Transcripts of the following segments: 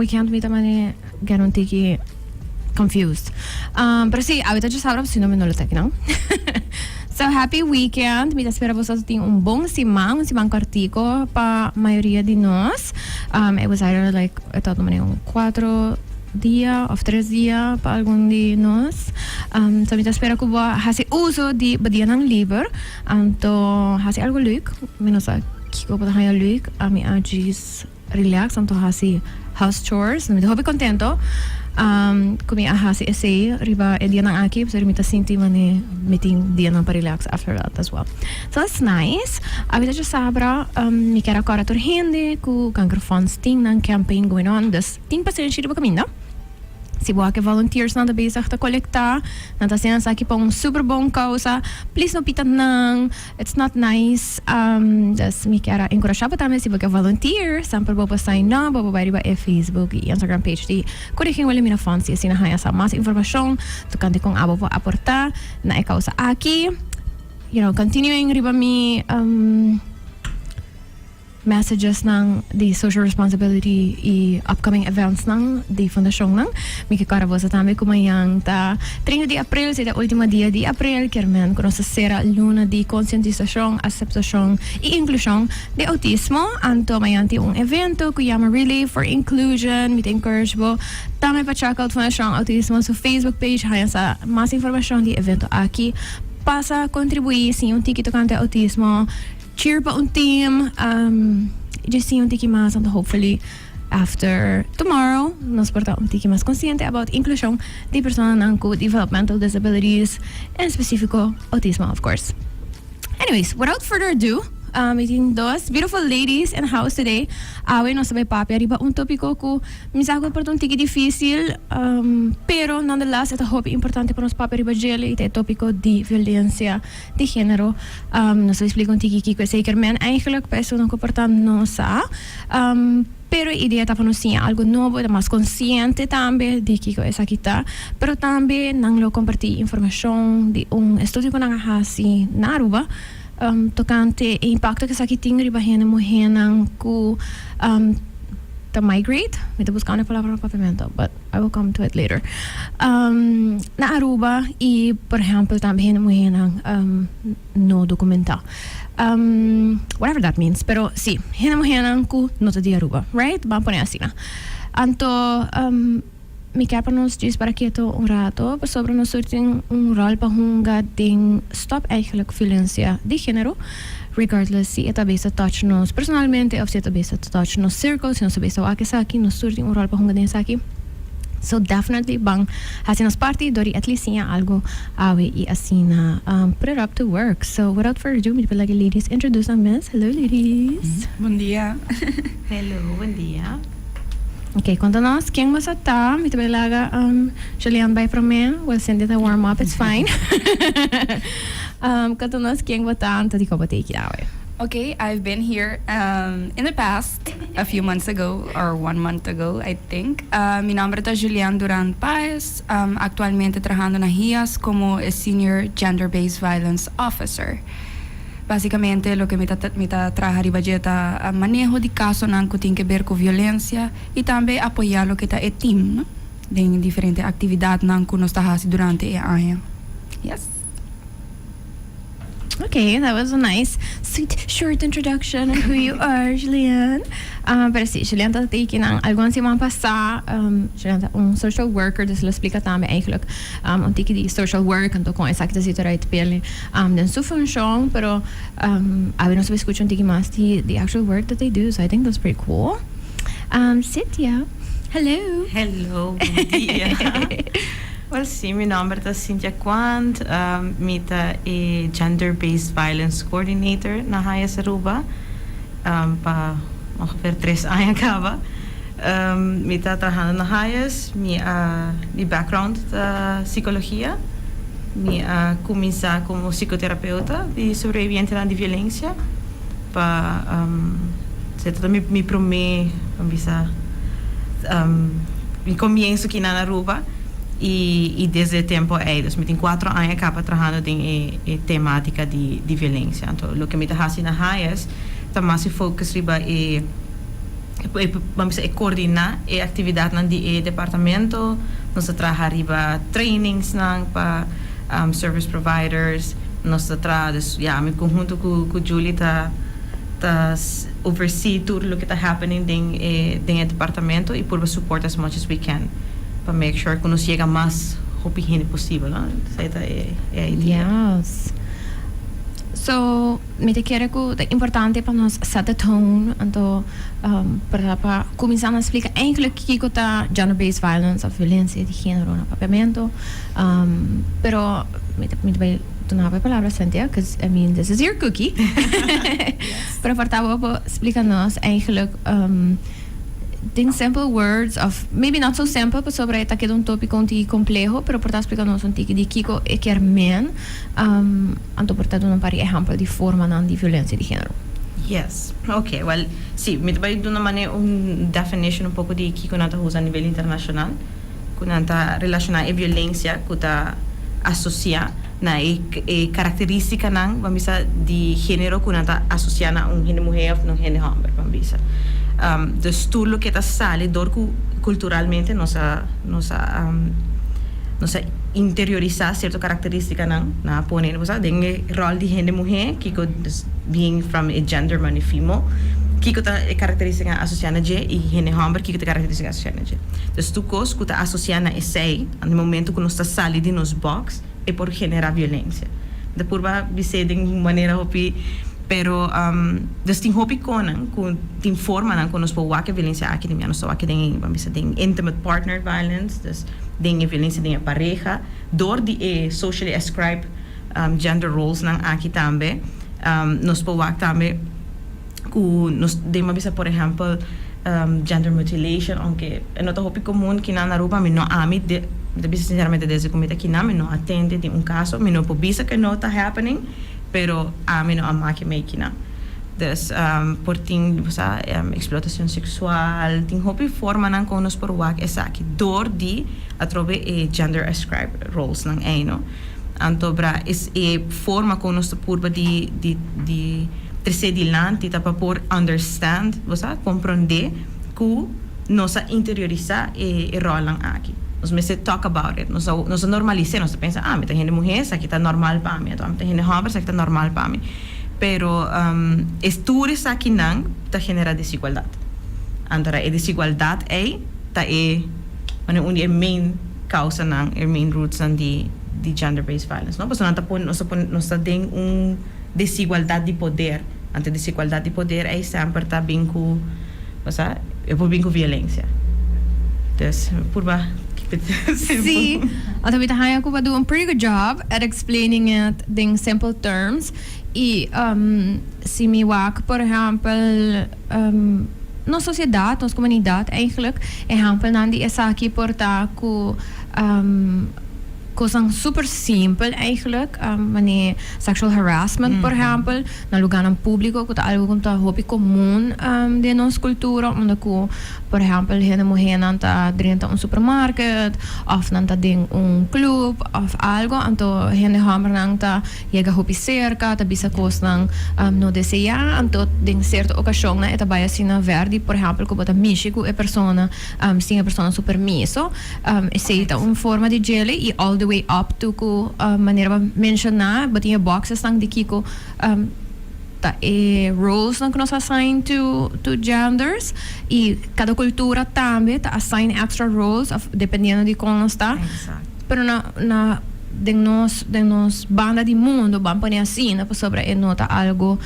weekend mi ta mane get un tiki confused. Pero si, awe ta djasabra, si no mi no lo ta aki nan. So happy weekend, mi ta spera boso tin un bon siman, un siman kortiko pa mayoria di nos. It was either like e tabata mane un 4 dia of 3 dia pa algun di nos. So mi ta spera ku bo a hasi uso di bo dianan liber, anto hasi algo leuk. Mi no sa kiko bo ta haña leuk, ami a djis relax anto hasi house chores. Mi ta hopi contento ku mi a hasi esei riba e dianan aki, pasobra mi ta sinti mane mi tin dianan pa relax after that as well. So that's nice. Awe ta djasabra, mi kier a kòrda tur hende ku Kankerfonds tin nan campaign going on, dus tin pasenshi riba kaminda. Si bo a ke volunteers nan ta bezig ta kolektá, nan ta hasiendo esaki pa un super bon kousa, please no pita nan, it's not nice. Dus mi kier a enkurashá bo tambe si bo ke volunteer, semper bo por sign up, bo por bai riba e Facebook i Instagram page di Koningin Wilhelmina Fonds i asina haña sa mas informashon tokante kon abo por aportá na e kousa aki. Continuing riba mi messages nan di social responsibility i upcoming events nan di fundashon nan. Mi ke kòrda boso tambe ku mañan ta 30 di april, si ta último dia di april, kier men ku nos ta sera luna di konsientisashon, aseptashon i inklushon di outismo. Anto mañan tin un evento ku yama Relay for Inclusion. Mi ta encourage bo tambe pa check out Fundashon Outismo su Facebook page haña sa mas informashon di evento aki. Pasa kontribuí, siña un tiki tokante outismo. Cheer pa un team. Just siña un tiki mas, anto hopefully after tomorrow nos por ta un tiki mas konsiente about inklushon di personanan ku developmental disabilities, en spesífiko outismo, of course. Anyways, without further ado, mi tin dos beautiful ladies in the house today. Awe nos ta bai papia riba un tópiko ku mi sa ku por ta un tiki difísil, pero nonetheless e ta hopi importante pa nos papia riba djele, i ta e tópiko di violensia di género. Nos ta splika un tiki kiko esei kier men eigenlijk pa esunnan ku por ta no sa. Pero e idea ta pa nos siña algo nobo, ta mas konsiente tambe di kiko esaki ta. Pero tambe nan lo kompartí informashon di un estudio ku nan a hasi na Aruba tokante e impakto ku esaki tin riba hende muhénan ku ta migrate. Mi ta buskando e palabra na papiamento, but I will come to it later. Na Aruba i por ehèmpel tambe hende muhénan no dokumentá. Whatever that means, pero sí, hende muhénan ku no ta di Aruba, right? Ban pone asina. Anto mi kier pa nos djis para keto un rato pasobra nos tur tin un ròl pa hunga den stòp eigenlijk violensia di género, regardless si e ta bisa touch nos personalmente òf si e ta bisa touch nos circle, si nos ta bisa wak esaki, nos tur tin un ròl pa hunga den esaki. So definitely ban hasi nos parti dor di at least siña algo awe i asina put it up to work. So without further ado mi ta pidi like ladies introduce nan mes. Hello, ladies. Bon dia. Hello, bon dia. Ok, konta nos ken boso ta. Mi ta bai laga Julian bai promé. Well, Cindy ta warm up, it's fine. Konta nos ken bo ta, anto dikon bo ta aki awe. Okay, I've been here in the past, a few months ago, or one month ago, I think. Mi nomber ta Julian Duran Paez, actualmente trahando na HIAS como e Senior Gender-Based Violence Officer. Basicamente, loke mi ta traha riba dje ta maneho di casonan cu tin que ver cu violencia y tambe apoya loke ta e team, no? Den diferente actividadnan cu nos ta haci durante e aña. Yes. Okay, that was a nice, sweet, short introduction of who you are, Julian. Pero sí, Julian ta taking algun siman pasá. Julian ta un social worker, dus lo splika tambe eigenlijk un tiki di social work, anto kon esaki ta zit eruit pele den su funcion, pero awe nos ta scucha un tiki mas di the actual work that they do, so I think that's pretty cool. Cynthia, hello. Hello, bon dia. Well, sí, mi nomber ta Cynthia Quant. Mi ta e Gender-Based Violence Coordinator na HIAS Aruba pa ongeveer 3 aña caba. Mi ta trahando na HIAS, mi background ta psicologia. Mi a cuminsa como psicoterapeuta di sobreviviente di violencia. Pa e mi prome, ban bisa, mi comienso aki na Aruba y desde e tempo ey, dus mi tin 4 aña caba trahando den e tematica di violencia. Anto, loke mi ta haci na HIAS, ta mas focus riba e Ban bisa e coordina e actividadnan di e departamento. Nos ta traha riba trainingsnan pa service providers. Nos ta traha, dus ya, mi conhunto cu Julie ta oversee tur loke ta happening den e departamento y purba support as much as we can pa make sure cu nos yega mas hopi hende posibel, no? Esey ta e idea. Yes. So, mi ta kere cu ta importante pa nos set the tone, anto pa cuminsa na splica eigenlijk kico ta gender-based violence of violencia di genero na Papiamento. Pero mi ta bay duna bo e palabra, Cynthia, cause, I mean, this is your cookie. Pero por ta bo por splica nos eigenlijk den simple words of maybe not so simple, pasobra e ta keda un topico un tiki compleho, pero por ta splica nos un tiki di kico e kier men, anto por ta duna un par di ehempel di formanan di violencia di genero. Yes. Ok, well, si, mi ta bay duna mane un definition un poco di kico nan ta usa a nivel internacional, cu nan ta relaciona e violencia cu ta asocia na e caracteristicanan, ban bisa, di genero cu nan ta asocia na un hende muher of na un hende homber, ban bisa. Dus tur loke ta sali door cu culturalmente nos a interiorisa cierto caracteristicanan, nan a pone, bo sa, den e rol di hende muher, kico, dus being from e gender manifimo, kico ta e caracteristicanan asocia na dje, y hende homber, kico ta e caracteristica asocia na dje. Dus tur cos cu ta asocia na esey, na momento cu nos ta sali di nos box, e por genera violencia. Ta purba bis'é den un manera hopi, pero dus tin hopi conan cu tin formanan cu nos por wak e violencia aki. Nos ta wak den, ban bisa, den intimate partner violence, dus den e violencia den e pareha, door di e socially ascribed gender roles nan aki tambe. Nos por wak tambe cu nos den, ban bisa, por ehempel, gender mutilation, aunke e no ta hopi comun kinan na Aruba. Mi no, ami de ta bisa sinceramente, desde cu mi ta kinan mi no a tende di un caso. Mi no por bisa cu no ta happening, pero ami no a maki mey kinan. Dus por tin, bo sa, explotacion sexual, tin hopi formanan con nos por wak esaki door di atrobe e gender ascribed roles nan ey, no? Anto bra es e forma con nos ta purba di trece dilanti ta pa por understand, bo sa, comprende cu nos a interiorisa e rolnan aki. Nos mester talk about it. Nos a normalise, nos ta pensa, "Ah, mi ta hende muher, esaki ta normal pa mi, anto ami ta hende homber, esaki ta normal pa mi." Pero es tur esakinan ta genera desigualdad. Anto e desigualdad ey ta e un di e main causanan, e main rootsnan di gender based violence, no? Pasobra nan ta pone, nos ta pone, nos ta den un desigualdad di poder. Anto desigualdad di poder ey semper ta bin cu, osea, e por bin cu violencia. Dus purba keep it simple. Sí, anto mi ta haña cu bo a do un pretty good job at explaining it den simple terms. Y si mi wak, por ehempel, nos sociedad, nos comunidad eigenlijk, ehempelnan di esaki por ta cu cosnan super simpel eigenlijk, manera sexual harassment, por ehempel, na lugarnan publico, cu ta algo cu ta hopi comun den nos cultura, unda cu, por ehempel, hende muhernan ta drenta un supermarket of nan ta den un club of algo, anto hende hombernan ta yega hopi cerca, ta bisa cosnan no desea. Anto den cierto ocasionnan e ta bay asina ver di, por ehempel, cu bo ta mishi cu e persona sin e persona su permiso. Esey ta un forma di djele y all the way up to cu, manera bo menciona, bo tin e boxesnan di kico ta e rolesnan cu nos assign to genders, y cada cultura tambe ta assign extra roles of dependiendo di con nos ta. Pero na den nos banda di mundo, ban pone asina, pasobra e no ta algo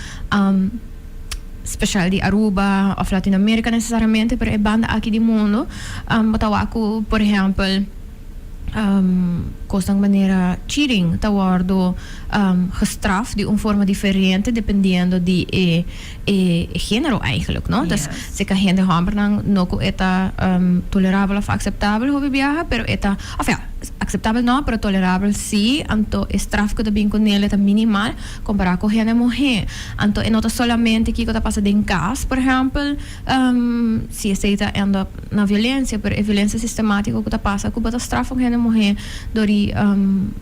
special di Aruba of Latinoamérica necesariamente, pero e banda aki di mundo, bo ta wak cu, por ehempel, cosnan manera cheating ta wordo gestraft di un forma diferente dependiendo di e genero eigenlijk, no? Dus si ka hende hombernan no cu e ta tolerabel of aceptabel hopi biaha, pero e ta, of ja, aceptabel no, pero tolerabel si, anto e straf cu ta bin cu nele ta minimal compara cu hende muher. Anto e no ta solamente kico ta pasa den cas, por ehempel, si esey ta end up na violencia, pero e violencia sistematico cu ta pasa cu bo ta straf un hende muher door di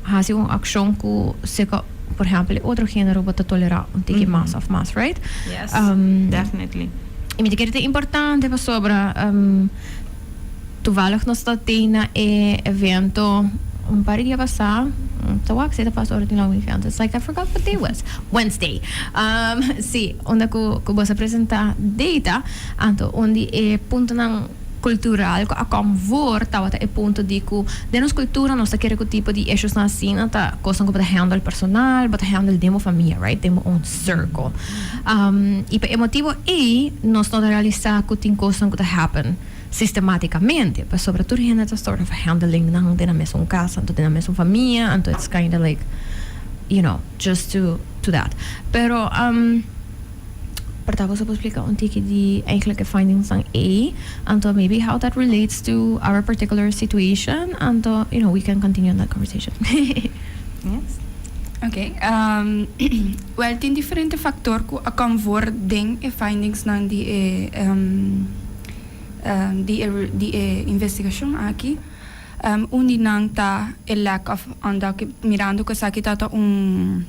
haci un accion cu seca, por ehempel, e otro genero bo ta tolera un tiki mas of mas, right? Yes, definitely. I mi ta kere ta importante pasobra toevallig nos ta tin na e evento un par di dia pasá, ta wak si ta pasa ora tin long weekend, it's like I forgot what day was, Wednesday, si, unda ku ku boso a presenta data, anto un di e puntonan cultural cu a kom voor tabata e punto di cu den nos cultura nos ta kere cu tipo di issuesnan asina ta cosnan cu bo ta handle personal, bo ta handle den bo famia, right, den bo own circle. Y pa e motibo ey nos no ta realisa cu tin cosnan cu ta happen sistematicamente pasobra tur hende ta sort of handling nan den nan mesun casa anto den nan mesun famia anto it's kinda like just to that. Pero. Por ta boso por splica un tiki di eigenlijk e findingsnan ey, anto maybe how that relates to our particular situation, anto we can continue on that conversation. Yes. Ok, well tin diferente factor cu a come voor den e findingsnan di e di e di e investigacion aki. Un di nan ta e lack of undocu mirando cu esaki ta ta un.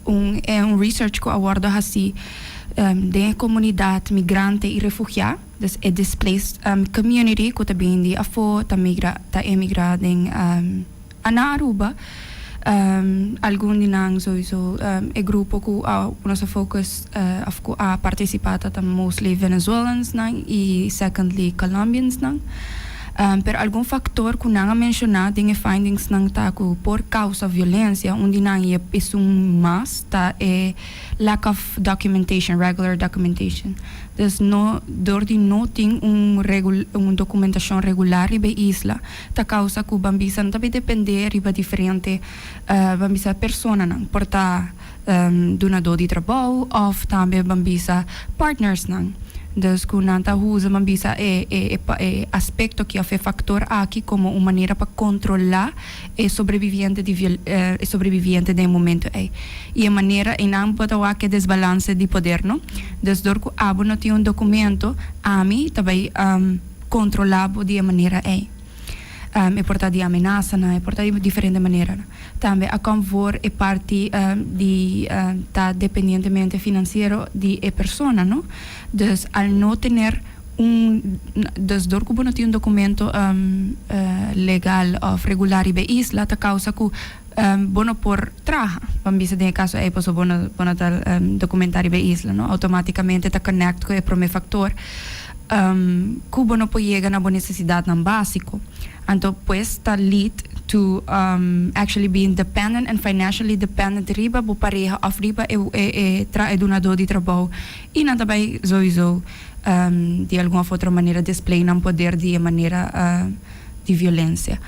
Un e un research ku a wòrdu hasí den e komunidat migrante i refugiá, dus e displaced community ku ta bini di afó ta migra ta emigrá den na Aruba. Algun di nan souiso e grupo ku a nos a focus òf ku a partisipá ta ta mostly Venezuelans nan i secondly Colombians nan. Pero algun factor cu nan a menciona den e findingsnan ta cu por causa violencia, un di nan y esun mas ta e lack of documentation, regular documentation. Dus no, door di no tin un un documentacion regular riba e isla ta causa cu ban bisa no ta bay depende riba diferente ban bisa personanan, por ta dunador di trabou of tambe ban bisa partnersnan. Dus ku nan ta usa ban bisa e e e aspekto aki of e faktor aki komo un manera pa kontrolá e sobreviviente di viol e sobreviviente den e momento ei. I e manera einan bo ta wak e desbalanse di poder no. Dus dor ku abo no tin un dokumento ami ta bai kontrolá bo di e manera ei. E por ta di amenasanan, e por ta di diferente maneranan. Tambe a kom voor e parti di ta dependientemente financiero di e persona, no? Dus al no tener un, dus dor ku bo no tin un documento legal of regular riba e isla ta causa ku bo no por traha. Ban bisa den e caso ey pasobra bo no bo no ta documenta riba e isla, no? Automaticamente ta connect ku e prome factor ku bo no por yega na bo necesidadnan basico. Anto pues ta lead to actually being dependent and financially dependent riba bo pareha of riba e e e dunador di trabou y nan ta bay sowieso di algun of otro manera display nan poder di e manera di violencia.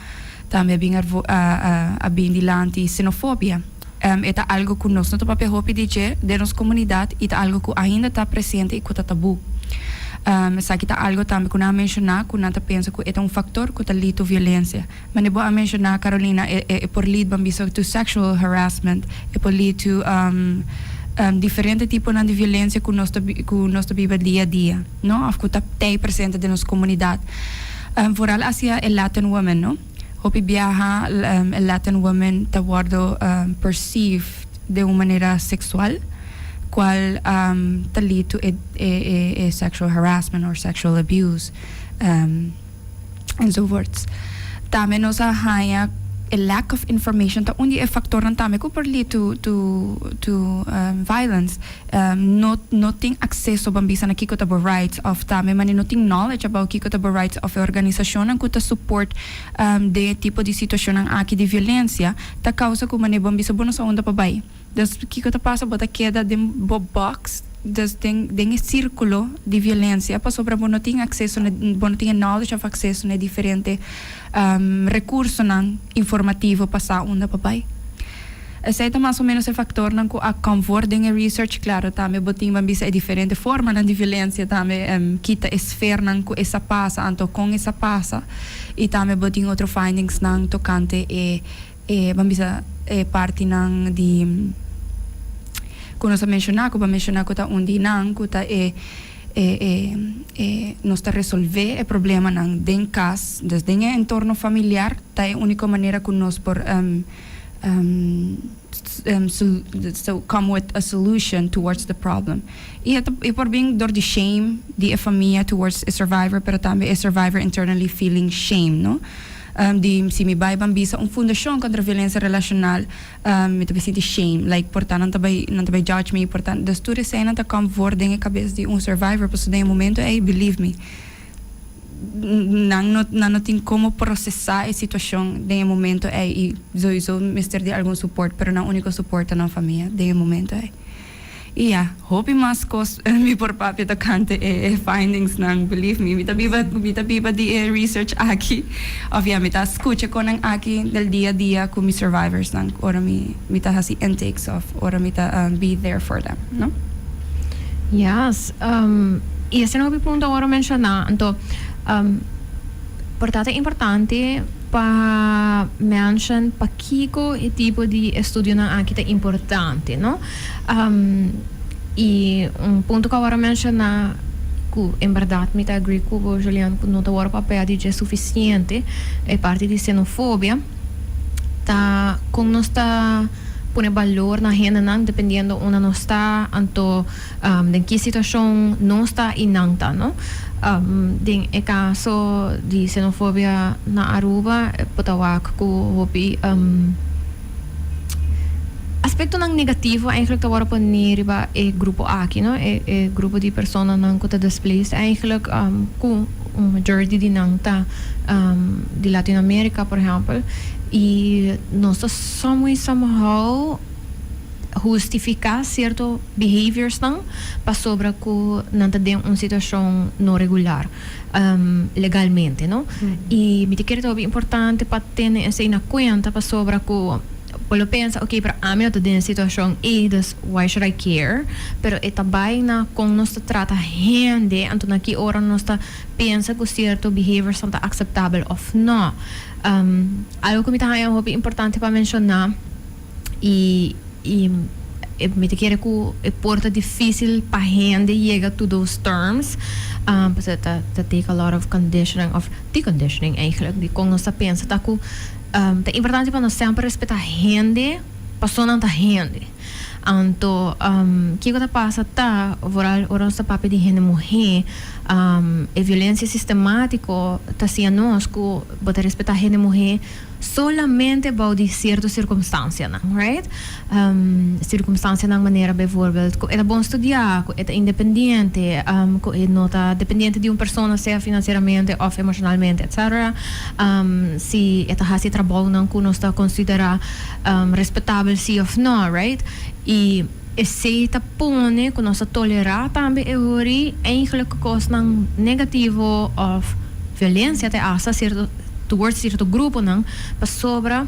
Tambe a bin a bin dilanti xenofobia. E ta algo cu nos no ta papia hopi di dje den nos comunidad y ta algo cu ainda ta presente y cu ta tabu. Esaki ta algo tambe cu nan a menciona cu nan ta pensa cu e ta un factor cu ta lead to violencia. Mane bo a menciona Carolina e e por lead ban bisa to sexual harassment, e por lead to diferente tiponan di violencia cu nos ta cu nos ta biba dia a dia, no? Of cu ta tey presente den nos comunidad. Vooral hacia e Latin women, no? Hopi biaha e Latin women ta wordo perceived den un manera sexual cual ta lead to e sexual harassment or sexual abuse enzovoorts. Tambe nos a haña e lack of information ta un di e factornan tambe cu por lead to violence. No no tin acceso ban bisa na kico ta bo rights of tambe mane no tin knowledge about kico ta bo rights of e organisacionnan cu ta support den e tipo di situacionnan aki di violencia ta causa cu mane bon bisa bo no sa unda pa bay. Dus kico ta pasa bo ta keda den bo box dus den den e circulo di violencia pasobra bo no tin acceso na bo no tin e knowledge of acceso na e diferente recursonan informativo pa sa unda pa bay. Esei ta mas o menos e factornan cu a come voor den e research. Claro, tambe bo tin ban bisa e diferente formanan di violencia tambe, kita e sfernan cu e sa pasa, anto con e sa pasa. Y tambe bo tin otro findingsnan tocante e, e ban bisa e partinan di cu nos a menciona, cu bo a menciona cu ta un di nan, cu ta e, e, e, e nos ta resolve e problemanan den cas, dus den e entorno familiar ta e unico manera cu nos por. So come with a solution towards the problem. E por bin door di shame di e famia towards a survivor, pero tambe a survivor internally feeling shame, no? Di si mi bay ban bisa un fundacion contra violencia relacional, mi ta sinti shame, like por ta nan ta bay judge me, por ta. Dus tur esey nan ta come voor den e cabes di un survivor, paso den momento ey, believe me, nan no tin con procesa e situacion den momento ey y sowieso mester di algun support, pero nan unico support ta nan famia den momento ey. E ja, hopi mas cos mi por papia tocante e findings nan, believe me, mi ta biba di e research aki. Of ja, mi ta scucha con nan aki del dia a dia cu mi survivors nan, ora mi ta hasi intakes of ora mi ta be there for them, no? Yes. Y esey no punto awor menciona. Anto, por tanto, ta importante pa menciona pakico e tipo di estudio nan aki ta importante, no? Y un punto cu awor menciona cu en berdad mi ta agree cu bo, Julian, cu no ta awor papia di suficiente e parti di xenofobia ta con nos ta pone balor na hendenan dependiendo unda nos ta, anto den ki situacion nos ta y nan ta, no? Den e caso di xenofobia na Aruba, por ta wak cu hopi aspecto nan negativo eigenlijk ta wordo poni riba e grupo aki, no? E grupo di persona nan cu ta displaced eigenlijk, cu un majority di nan ta di Latinoamerica, por ehempel, y nos ta some way somehow justifica cierto behaviors nan pasobra cu nan ta den un situacion no regular legalmente, no? Y mi ta kere ta importante pa tene esey na cuenta pasobra cu bo lo pensa, "Ok, pero ami no ta den situacion ey, dus why should I care?" Pero e ta bay na con nos ta trata hende, anto na ki ora nos ta pensa cu cierto behaviors ta aceptabel of no. Algo cu mi ta haya hopi importante pa menciona y mi ta kere cu e por ta dificil pa hende yega to those terms, pasobra ta take a lot of conditioning of deconditioning eigenlijk di con nos ta pensa, ta cu ta importante pa nos semper respeta hende paso nan ta hende. Anto, kico ta pasa ta, vooral ora nos ta papia di hende muhe, e violencia sistematico ta siña nos cu bo ta respeta hende muhe solamente bou di cierto circunstancia nan, right? Circunstancia nan manera bijvoorbeeld cu e ta bon studia, cu e ta independiente, cu e no ta dependiente di un persona, sea financieramente of emocionalmente, etc. Si e ta hasi trabou nan cu nos ta considera respetabel si of no, right? Y esey ta pone cu nos ta tolera tambe e hori eigenlijk cos nan negativo of violencia te hasta cierto towards cierto grupo nan pasobra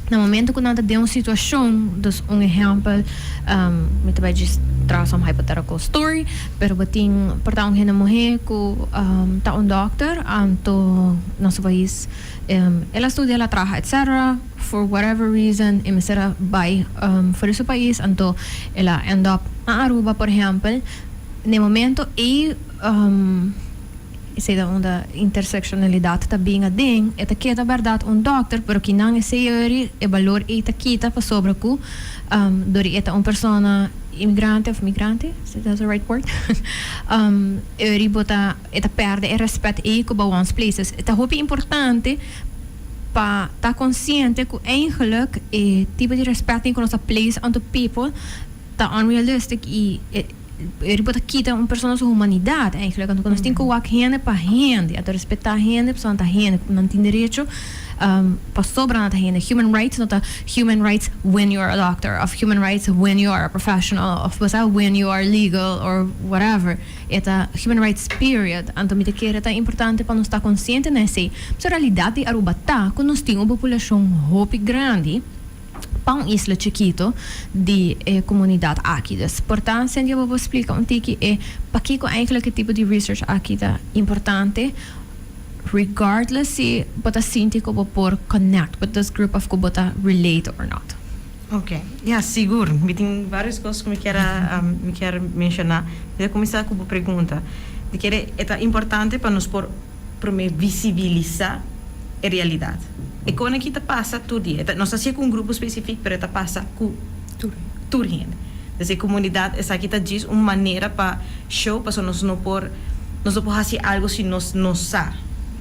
na momento cu nan ta den un situacion. Dus un ehempel, mi ta bay just traha some hypothetical story, pero bo tin por ta un hende muhe cu ta un dokter, anto na su pais el a studia, el a traha, etc. For whatever reason e mester a bay for di su pais, anto el a end up na Aruba, por ehempel. Na momento ey, esey ta unda interseccionalidad ta bin aden, e ta keda berdad un dokter, pero kinan esey eri e balor ey ta kita pasobra cu dor e ta un persona inmigrante of migrante, is that the right word? Eri bo ta e ta perde e respet ey cu bo once place. Ta hopi importante pa ta consciente cu eigenlijk e tipo di respet cu nos ta place onto people ta unrealistic y e bo ta kita un persona su humanidad eigenlijk. Anto nos tin cu wak hende pa hende, anto respeta hende pasobra nan ta hende, nan tin derecho pasobra nan ta hende. Human rights no ta human rights when you are a doctor of human rights when you are a professional of basta when you are legal or whatever. E ta human rights, period. Anto mi ta kere ta importante pa nos ta consciente na esey. So realidad di Aruba ta cu nos tin un populacion hopi grandi pa un isla chikito di comunidad aki. Dus, por tanto, Cindy, bo por splica un tiki e pakico eigenlijk e tipo di research aki ta importante, regardless si bo ta sinti cu bo por connect with this group of cu bo ta relate or not? Ok, ja, sigur. Mi tin varios cos cu mi kier menciona. Mi ta cuminsa cu un pregunta. Mi kier, ta importante pa nos por prome visibilisa e realidad. E cos aki ta pasa tur dia. Nos ta cu un grupo specifico, pero ta pasa cu tur hende. Dus e comunidad, esaki ta djis un manera pa show, pa nos no por haci algo si nos no sa.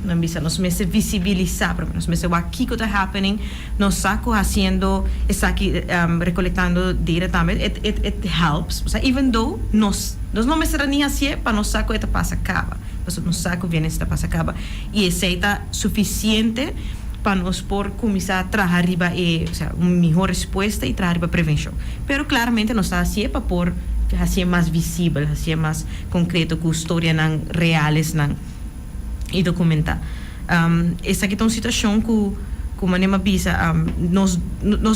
No bisa, nos mester visibilisa, pero nos mester wak kico ta happening, nos sa cu haciendo esaki, recolectando data tambe, it helps. Osea, even though nos no mester ni haci pa nos sa cu ta pasa caba. Paso nos sa cu violencia ta pasa caba. Y esey ta suficiente pa nos por cuminsa traha riba e, osea, un miho respuesta y traha riba prevencion. Pero claramente nos ta haci pa por haci mas visibel, haci mas concreto cu historianan realnan y documenta. Esaki ta un situacion cu manera bisa, nos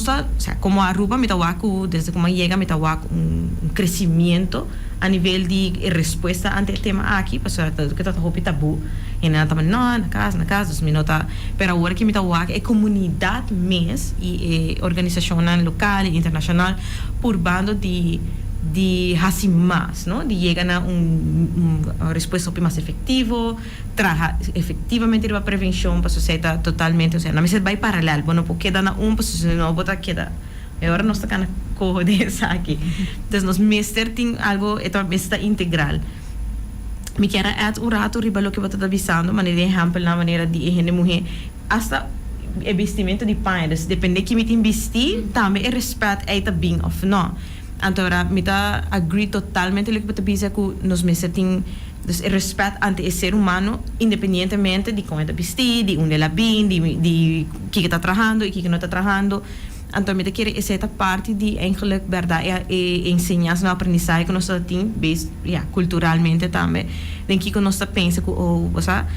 ta, osea, como Aruba, mi ta wak, desde cu mi a yega, mi ta wak un crecimento a nivel di respuesta ante e tema aki, pasobra cu ta hopi tabu. Y nan ta no, na cas, na cas, dus mi no ta, pero awor cu mi ta wak e comunidad mes y e organisacionnan local y internacional purbando di haci mas, no? Di yega na un respuesta mas efectivo, traha efectivamente riba prevencion, pa ta totalmente, osea, no mester bay paralelo, bo no por keda na un, pa no bo ta keda. Y awor nos ta cana coho di esaki. Entonces nos mester tin algo, e ta integral. Mi kier add un rato riba loke bo ta bisando, manera di ehempel, na manera di hende muhe, hasta e bestimento di paña, dus depende ki mi tin bisti, tambe e respet ey ta bin of no. Anto mi ta agree totalmente loke bo ta bisa cu nos mester tin dus e respet ante e ser humano independientemente di con e ta bisti, di unda el a bin, di kico ta trahando y kico no ta trahando. Anto mi ta kere esey ta parte di eigenlijk berdad e enseñansa no aprendizahe cu nos ta tin based, ja, culturalmente tambe den kico nos ta pensa cu, oh, osea,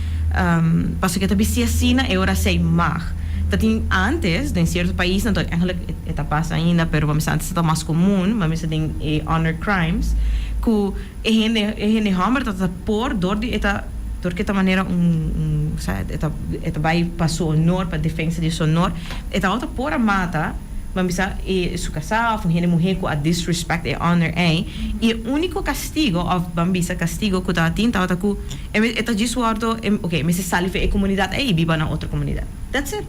pasobra cu e ta bisti asina e ora esey mag ta tin. Antes den cierto pais, anto eigenlijk e ta pasa ainda, pero pa mi antes ta mas comun, pa mi den e honor crimes cu e hende homber ta por door di e ta door cu ta manera un, osea, e ta bay pa su honor, pa defensa di su honor, e ta otro por a mata, maar bisa e su casa of un hende muhe cu a disrespect e honor ey, y e unico castigo of, ban bisa, castigo cu ta tin ta cu e ta djis wordo, ok, mester sali for e comunidad ey y biba na otro comunidad. That's it.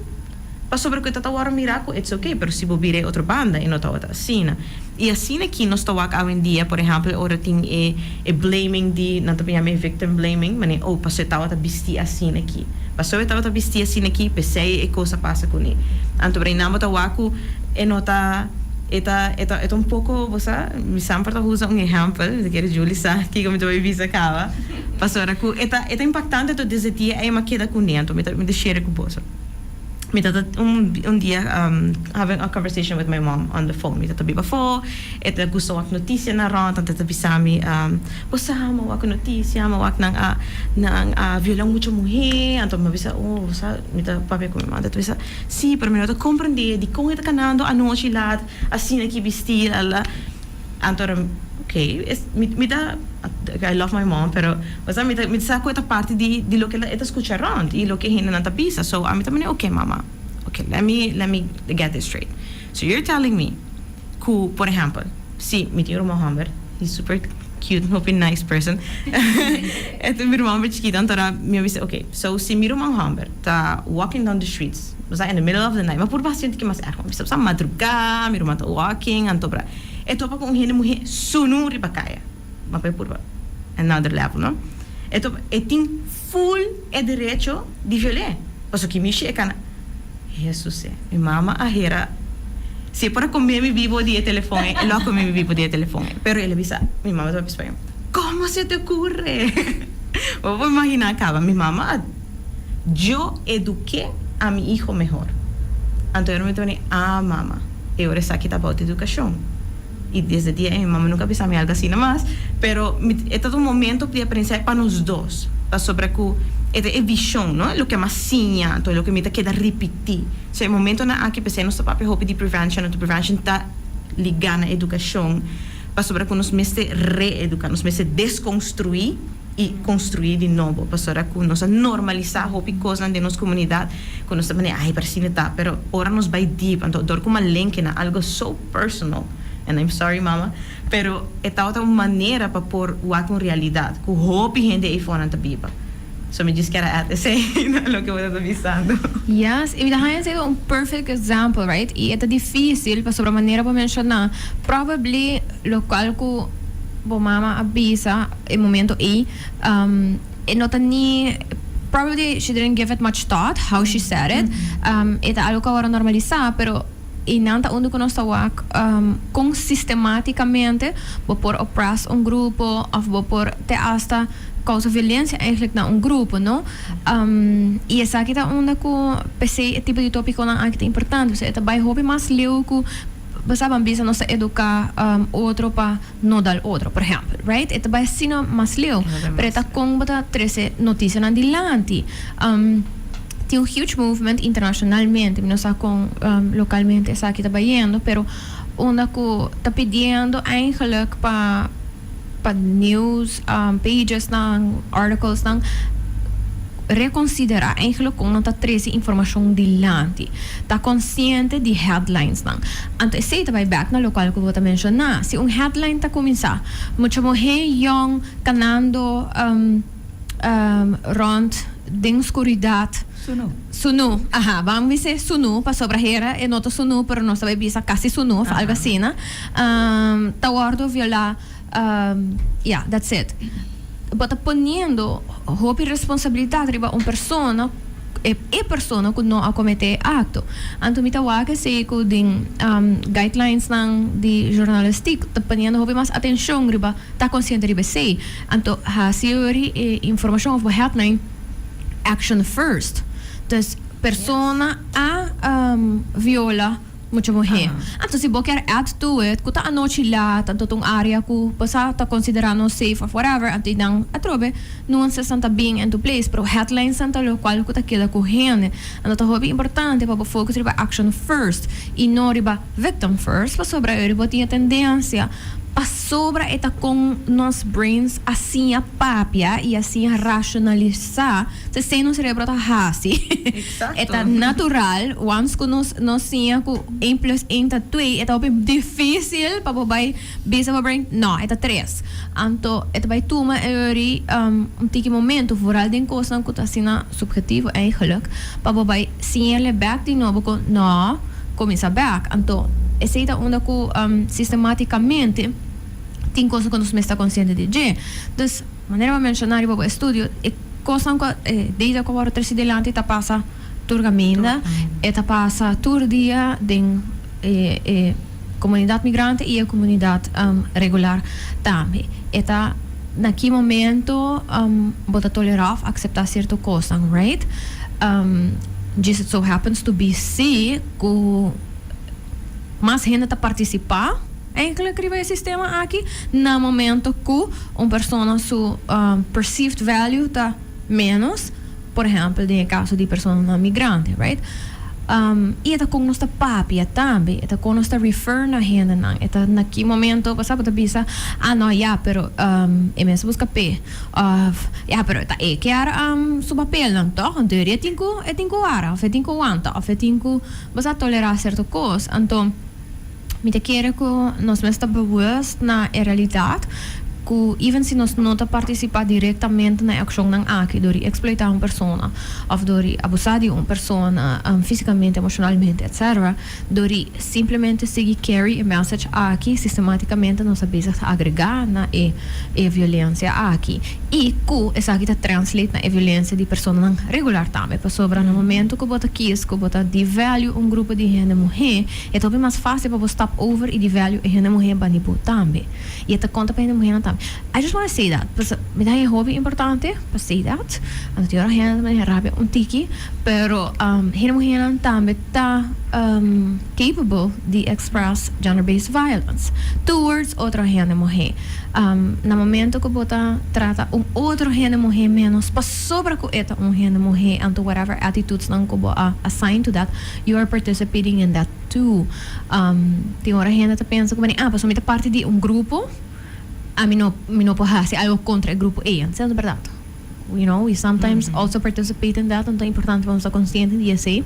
Pasobra cu e ta wordo mira cu it's okay, pero si bo bira e otro banda e no ta asina. Y asina aki nos ta wak awendia, por ehempel, ora tin e blaming di, nan ta yama victim blaming, mane, oh, paso e tawata bisti asina aki. Paso e tawata bisti asina aki, pesey e cos a pasa cune. Anto einan bo ta wak cu e no ta e ta un poco, bo sa, mi semper ta usa un ehempel, mi kier Julie sa kico mi ta bay bisa caba. Pasobra cu e ta impactante to desde dia ey m'a keda cune, anto mi ta share cu boso. Mi tata un dia having a conversation with my mom on the phone. Mi tata biba fo, e ta gusta wak noticia na rond, anto ta bisa mi, "Bo sa, m'a wak noticia, m'a wak nan a viola mucha muhe." Anto mi bisa, "Oh, sa," mi ta papia cu mi mama. Ta bisa, "Si, pero mi no ta comprende di con e ta canando anochi laat, asina aki bisti, la la." Anto, ok, mi ta, I love my mom, pero osea, mi ta sa cu e ta parte di loke e ta scucha rond y loke hende nan ta bisa. So, ami tambe, "Ok, mama, ok, let me get this straight. So you're telling me cu, por ehempel, si mi tin un ruman homber, he's super cute, hopi nice person. E ta mi ruman chikito, anto mi a bisa, ok, so si mi ruman homber ta walking down the streets, osea, in the middle of the night, ma por bastante cu mas erg, mi bisa, madruga, mi ruman ta walking, anto bra, e topa cu un hende muhe sunu riba caya, ma pa por another level, no? E topa, e tin full e derecho di viol'e. Paso ki mishi e cana." Jesus, mi mama a hera. Si por come mi bibo di telefon, e lo come mi bibo di telefon. Pero el a bisa, mi mama ta español, "¿Cómo se te ocurre?" Bo por imagina caba, mi mama, "Yo eduqué a mi hijo mejor." Anto mi ta, "Ah, mama, e ora esaki ta about educacion." Y desde e dia mi mama nunca a bisa mi algo asina mas, pero e ta un momento di aprendizahe pa nos dos, pasobra cu e vision, no? Loke m'a siña, anto loke mi ta keda ripiti. So e momentonan aki pesey nos ta papia hopi di prevention, anto prevention ta liga na educacion, pasobra cu nos mester reeduca, nos mester desconstrui y construi di nobo, pasobra cu nos a normalisa hopi cosnan den nos comunidad, cu nos ta manera, ai, pero asina ta, pero ora nos bay deep, anto door cu m'a link na algo so personal, and I'm sorry, mama, pero e ta un manera pa por wak un realidad, cu hopi hende ey fonan ta biba. So mi djis kier a add esey na loke bo ta bisando. Yes, y mi ta haña esey un perfect example, right? Y e ta dificil pasobra manera bo menciona, probably locual cu bo mama a bisa e momento ey, e no ta ni, probably she didn't give it much thought how she said it, e ta algo cu awor a normalisa, pero y nan ta unda cu nos ta wak con sistematicamente bo por oppress un grupo of bo por te hasta causa violencia eigenlijk na un grupo, no? Y esaki ta unda cu p'esey e tipo di topiconan aki ta importante, pasobra e ta bay hopi mas leu cu bo sa ban bisa nos ta educa otro pa no dal otro, por ehempel, right? E ta bay asina mas leu, pero e ta con bo ta trece noticianan dilanti. Tin un huge movement internacionalmente, mi no sa con localmente esaki ta bayendo, pero unda cu ta pidiendo eigenlijk pa news pagesnan, articlesnan, reconsidera eigenlijk con nan ta trece informacion dilanti. Ta consciente di headlinesnan. Anto esey ta bay bek na locual cu bo ta menciona. Si un headline ta cuminsa, "Mucha muhe yong canando rond den oscuridad." Sunu. Sunu, aha, ban bisa sunu, pasobra hera e no ta sunu, pero nos ta bay bisa casi sunu of algo asina. Ta wordo viola, yeah, that's it. Bo ta poniendo hopi responsabilidad riba un persona, e persona cu no a comete e acto. Anto mi ta wak esey cu den guidelinesnan di journalistiek ta poniendo hopi mas atencion riba ta consciente riba esey. Anto haci ori e informacion of bo headline action first. Dus persona a viola mucha muhe. Anto si bo kier add to it cu ta anochi laat, anto ta un area cu bo sa ta considera no safe of whatever, anto y nan atrobe nuances nan ta bin into place, pero headlines nan ta locual cu ta keda cu hende. Anto ta hopi importante pa bo focus riba action first y no riba victim first, pasobra eri bo tin e tendencia pasobra e ta con nos brains a siña papia y a siña racionalisa. Esei nos cerebro ta haci. E ta natural. Once cu nos siña cu een plus een ta twee, e ta hopi dificil pa bo bay bisa bo brain, no, e ta tres. Anto e ta bay tuma e ori un tiki momento, vooral den cosnan cu ta asina subjetivo eigenlijk, pa bo bay siña'le bek di nobo cu no, cuminsa bek. Anto esei ta unda cu sistematicamente tin cosnan cu nos mester ta consciente di dje. Dus, manera bo a menciona riba bo estudio, e cosnan cu e data cu a worde treci dilanti ta pasa tur caminda, e ta pasa tur dia den e comunidad migrante y e comunidad regular tambe. E ta na ki momento bo ta tolera of acepta cierto cosnan, right? Just it so happens to be si cu mas hende ta participa eigenlijk riba e sistema aki na momento cu un persona su perceived value ta menos, por ehempel den e caso di personanan migrante, right? Y e ta con nos ta papia tambe, e ta con nos ta refer na hendenan, e ta na ki momento bo sa bo ta bisa, "Ah no, ya, pero e mes a busca p'e," of "Ya, pero ta e kier su papelnan toch, en teoria e tin cu wara of e tin cu wanta of e tin cu bo sa tolera cierto cos." Anto mi ta kere cu nos mes ta bewust na e realidad cu even si nos no ta participa directamente na e accionnan aki door di exploita un persona of door di abusa di un persona fisicamente, emocionalmente, etc., door di simplemente sigui carry e message aki sistematicamente, nos ta bezig ta agrega na e violencia aki y cu esaki ta translate na e violencia di personanan regular tambe, pasobra na momento cu bo ta kies cu bo ta devalue un grupo di hende muhe, e ta hopi mas facil pa bo stap over y devalue e hende muhe bani bo tambe y e ta conta pa hende muhenan tambe. I just wanna say that pasobra mi ta haña hopi importante pa say that. Anto tin ora hende ta maneha rabia un tiki, pero hende muhenan tambe ta capable di express gender based violence towards otro hende muhe. Na momento cu bo ta trata un otro hende muhe menos pasobra cu e ta un hende muhe, anto whatever attitudes nan cu bo a assign to that, you are participating in that too. Tin ora hende ta pensa cu ah, pasobra mi ta parti di un grupo, ami no por haci algo contra e grupo ey. Esey no ta berdad. We sometimes also participate in that, anto ta importante pa nos ta consciente di esey.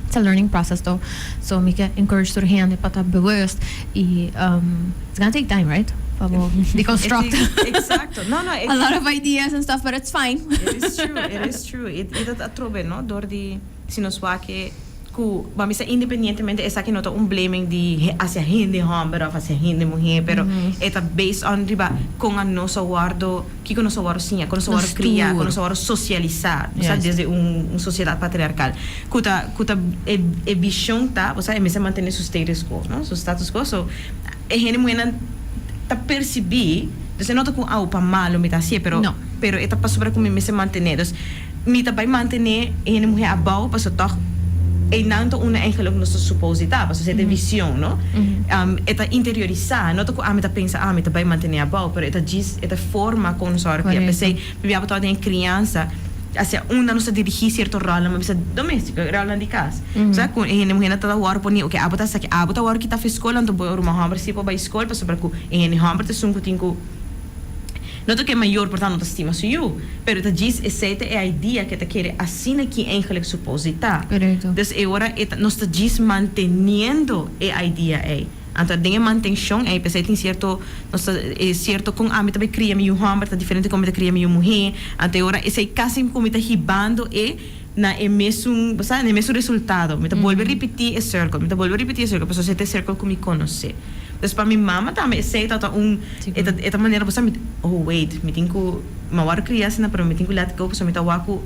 It's a learning process though. So mi ke encourage tur hende pa ta bewust y it's gonna take time, right? Pa bo deconstruct. Exacto. No, no. A lot of ideas and stuff, but it's fine. It is true, it is true. I dat atrobe, no? Door di si nos wak e ku bo a bisa independientemente esaki no ta un blaming di hacia hende homber of hacia hende muher, pero e ta based on riba kon a nos a wordo, kiko nos a wordo siña, kon nos a wordo kria, kon nos a wordo socialisa, bo sa, desde un sociedad patriarcal. Ku ta ku ta e e vision ta, bo sa, e mester mantene su status quo, no? Su status quo, so e hende muhernan ta percibí, dus e no ta ku au pa malo mi ta hacié, pero pero e ta pasobra ku mi mester mantené. Dus mi ta bai mantené e hende muher abou pasobra tòg einan ta unda eigenlijk nos ta supose ta, pasobra esei ta e vision, no? E ta interiorisá, no ta ku ami ta pensa, ah mi ta bai mantené abou, pero e ta djis, e ta forma kon nos a wòrdu kria. P'esei mi bia bo tabata den e kriansa hacia unda nos ta dirigí sierto ròlnan, mi bisa doméstiko, ròlnan di kas. Sa ku e hende muhernan ta wòrdu pone, oke abo ta esaki, abo ta wòrdu kita for skol, anto bo ruman hòmber si por bai skol pasobra ku e hende hòmber ta esun ku tin ku no ta ku e mayor por ta no ta stima su yu, pero ta djis esei ta e idea ku e ta kere asina ki eigenlijk supos di ta. Dus e ora e ta nos ta djis manteniendo e idea ei. Anto den e mantenshon ei p'esei tin sierto nos ta e sierto kon ami ta bai kria mi yu hòmber ta diferente kon mi ta kria mi yu muhé. Anto e ora esei kasi ku mi ta hibando e na e mesun bo sa na e mesun resultado. Mi ta bolbe ripití e circle, mi ta bolbe ripití e circle pasobra esei ta e circle ku mi konosé. Pues pa mi mama tambe esei tabata un e ta e ta manera bo sa mi oh wait mi tin ku mi a wòrdu kria asina pero mi tin ku let go pasobra mi ta wak ku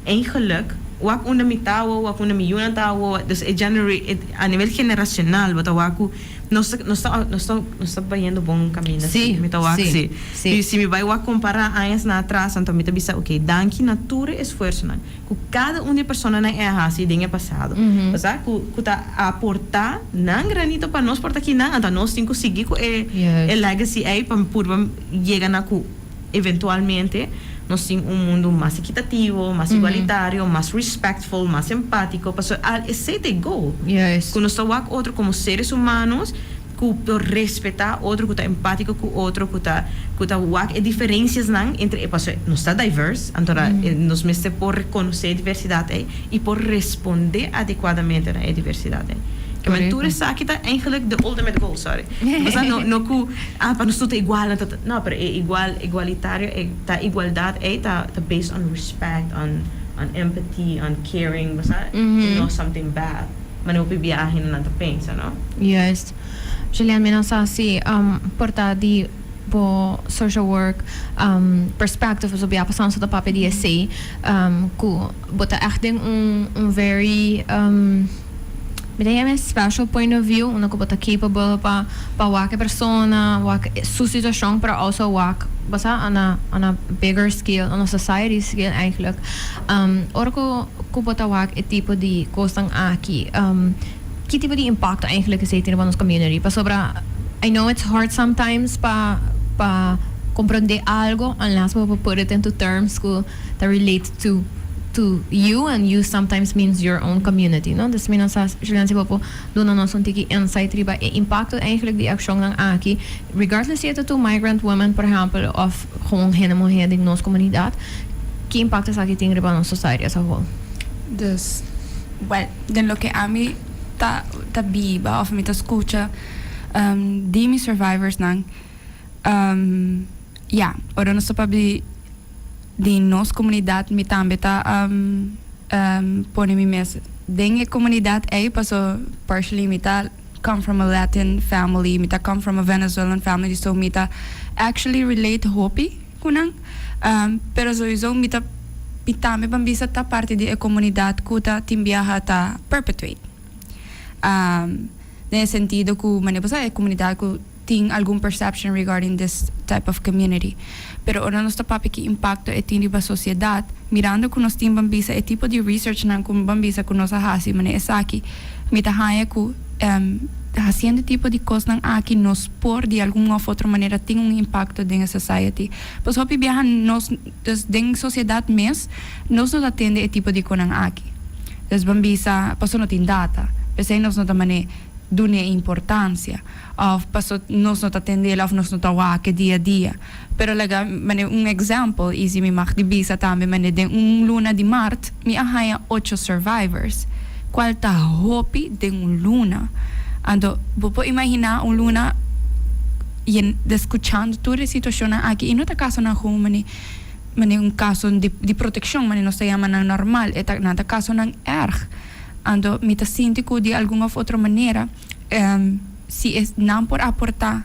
Eigenlijk, wak unda mi ta awo, wak unda mi yunan ta awo, dus e genera e a nivel generacional bo ta wak ku nos ta nos ta nos ta nos ta bayendo bon kaminda si, mi ta wak si. I si mi bai wak kompará añasnan atras anto mi ta bisa oke danki na tur e esfuersonan ku kada un di e personanan e a hasi den e pasado, bo sa, ku ku ta aportá nan granito pa nos por ta kinan anto nos tin ku sigui ku e e legacy ei pa purba yega na ku Eventualmente, nos tin un mundu mas ekitativo, mas igualitario, mas respectful, mas empátiko, pasobra al esei ta e goal. Ku nos ta wak otro komo seres humanos ku por respetá otro, ku ta empátiko ku otro, ku ta ku ta wak e diferensiasnan entre e pasobra nos ta diverse, anto nos mester por rekonosé e diversidat ei i por respondé adekuadamente na e diversidat ei. Ke men tur esaki ta eigenlijk de ultimate goal, sorry. Pasobra no no ku Ah, pa nos tur ta igual, nan ta ta, no, pero e igual, igualitario, e ta igualdad ei ta ta based on respect, on on empathy, on caring, bo sa, y no something bad, manera hopi biaha hendenan ta pensa, no? Juist. Julian, mi no sa si por ta di bo social work perspective pasobra bia pasá nos ta papia di esei, ku bo ta ègt den un un very. Mi ta yama e special point of view, unda cu bo ta capable pa pa wak e persona, wak su situacion, pero also wak, bo sa, on a on a bigger scale, on a society scale eigenlijk. Ora cu cu bo ta wak e tipo di cosnan aki, ki tipo di impacto eigenlijk esey tin riba nos community? Pasobra I know it's hard sometimes pa pa comprende algo unless bo por put it into terms cu ta relate to to you and you sometimes means your own community no dus mi no sa Julian si bo por duna nos un tiki insight riba e impacto eigenlijk di e accionnan aki regardless si e ta to migrant women por ehempel of gewoon hende muher den nos comunidad ki impacto esaki tin riba nos society as a whole. Dus well den loke ami ta ta biba of mi ta scucha di mi survivorsnan ya ora nos ta papia di Di nos comunidad mi tambe ta pone mi mes den e comunidad ey paso partially mi ta come from a Latin family, mi ta come from a Venezuelan family so mi ta actually relate hopi cu nan pero sowiso mi ta mi tambe ban bisa ta parti di e comunidad cu ta tin biaha ta perpetuate den e sentido cu manera bo sa e comunidad cu tin algun perception regarding this type of community. Pero ora nos ta papia ki impacto e tin riba sociedad, mirando cu nos tin ban bisa e tipo di researchnan cu ban bisa cu nos a haci manera esaki, mi ta haña cu haciendo e tipo di cosnan aki nos por di algun of otro manera tin un impacto den e society. Pues hopi biaha nos, dus den sociedad mes, nos no ta tende e tipo di conan aki. Dus ban bisa pasobra no tin data, p'esey nos no ta mane dun'e importancia. Of paso nos no ta tendel of nos no ta wak e dia dia. Pero laga mane un example y si mi mag di bisa tambe mane den un luna di mart mi a haña ocho survivors cual ta hopi den un luna. Anto bo por imagina un luna. Yen scuchando tur e situacionnan aki y no ta casonan gewoon mane mane un caso di di proteccion mane nos ta yama nan normal, e ta nan ta casonan erg. Anto mi ta sinti cu di algun of otro manera si e nan por aporta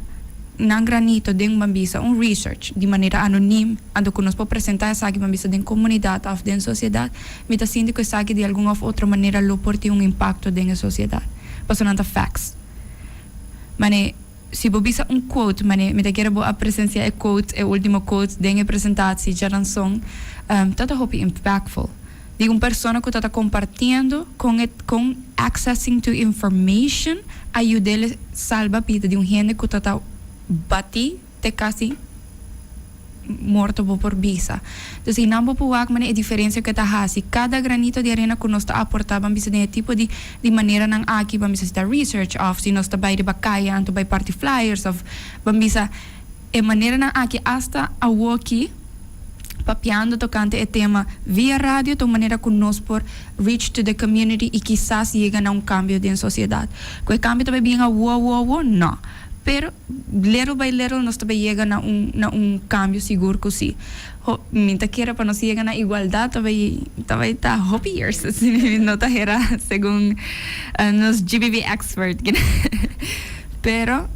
nan granito den ban bisa un research di manera anonim anto cu nos por presenta esaki ban bisa den comunidad of den sociedad, mi ta sinti cu esaki di algun of otro manera lo por tin un impacto den e sociedad pasobra nan ta facts. Mane si bo bisa un quote, mane mi ta kere bo a presencia e quote, e ultimo quote den e presentatie djaranson, ta ta hopi impactful. Di un persona cu ta ta compartiendo con e con accessing to information a yud'el salba bida di un hende cu ta ta bati te casi morto bo por bisa. Dus einan bo por wak manera e diferencia cu e ta haci. Cada granito di arena cu nos ta aporta ban bisa den e tipo di di maneranan aki, ban bisa si ta research of si nos ta bay riba caya anto bay parti flyers of ban bisa e maneranan aki hasta awoki papiando tocante e tema via radio ta un manera cu nos por reach to the community y kisas yega na un cambio den sociedad. Cu e cambio ta bay bien awo awo awo? No. Pero little by little nos ta bay yega na un na un cambio sigur cu si. Ho mi ta kere pa nos yega na igualdad ta bay ta bay ta hopi years si mi no ta hera segun nos GBV expert. Pero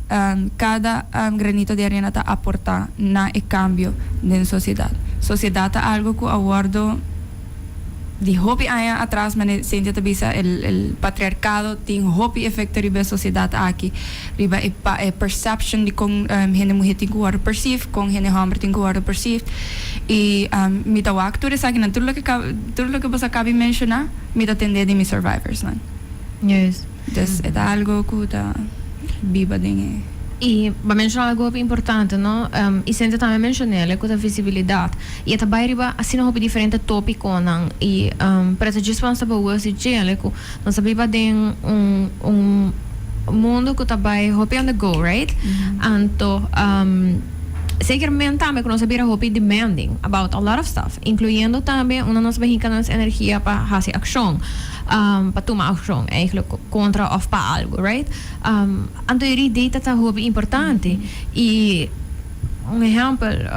cada granito di arena ta aporta na e cambio den sociedad. Sociedad ta algo cu a wordo di hopi aña atras, mane Cynthia ta bisa, el el patriarcado tin hopi efecto riba e sociedad aki, riba e pa e perception di con hende muhe tin cu wordo perceive, con hende homber tin cu wordo perceived. Y mi ta wak tur esakinan, tur loke tur loke boso a caba di menciona, mi ta tende di mi survivorsnan. Juist. Dus e ta algo cu ta biba den e. Y bo a menciona algo hopi importante, no? Y Cynthia tambe a mencion'el, cu ta visibilidad. Y e ta bay riba asina hopi diferente topiconan. Y pero ta djis pa nos ta bewust di djele cu nos ta biba den un un mundo cu ta bay hopi on the go, right? Anto zekerment tambe cu nos a bira hopi demanding about a lot of stuff, incluyendo tambe unda nos bay hinca nos energia pa haci accion. Pa tuma accion eigenlijk contra of pa algo, right? Anto e idee ta ta hopi importante. Y un ehempel,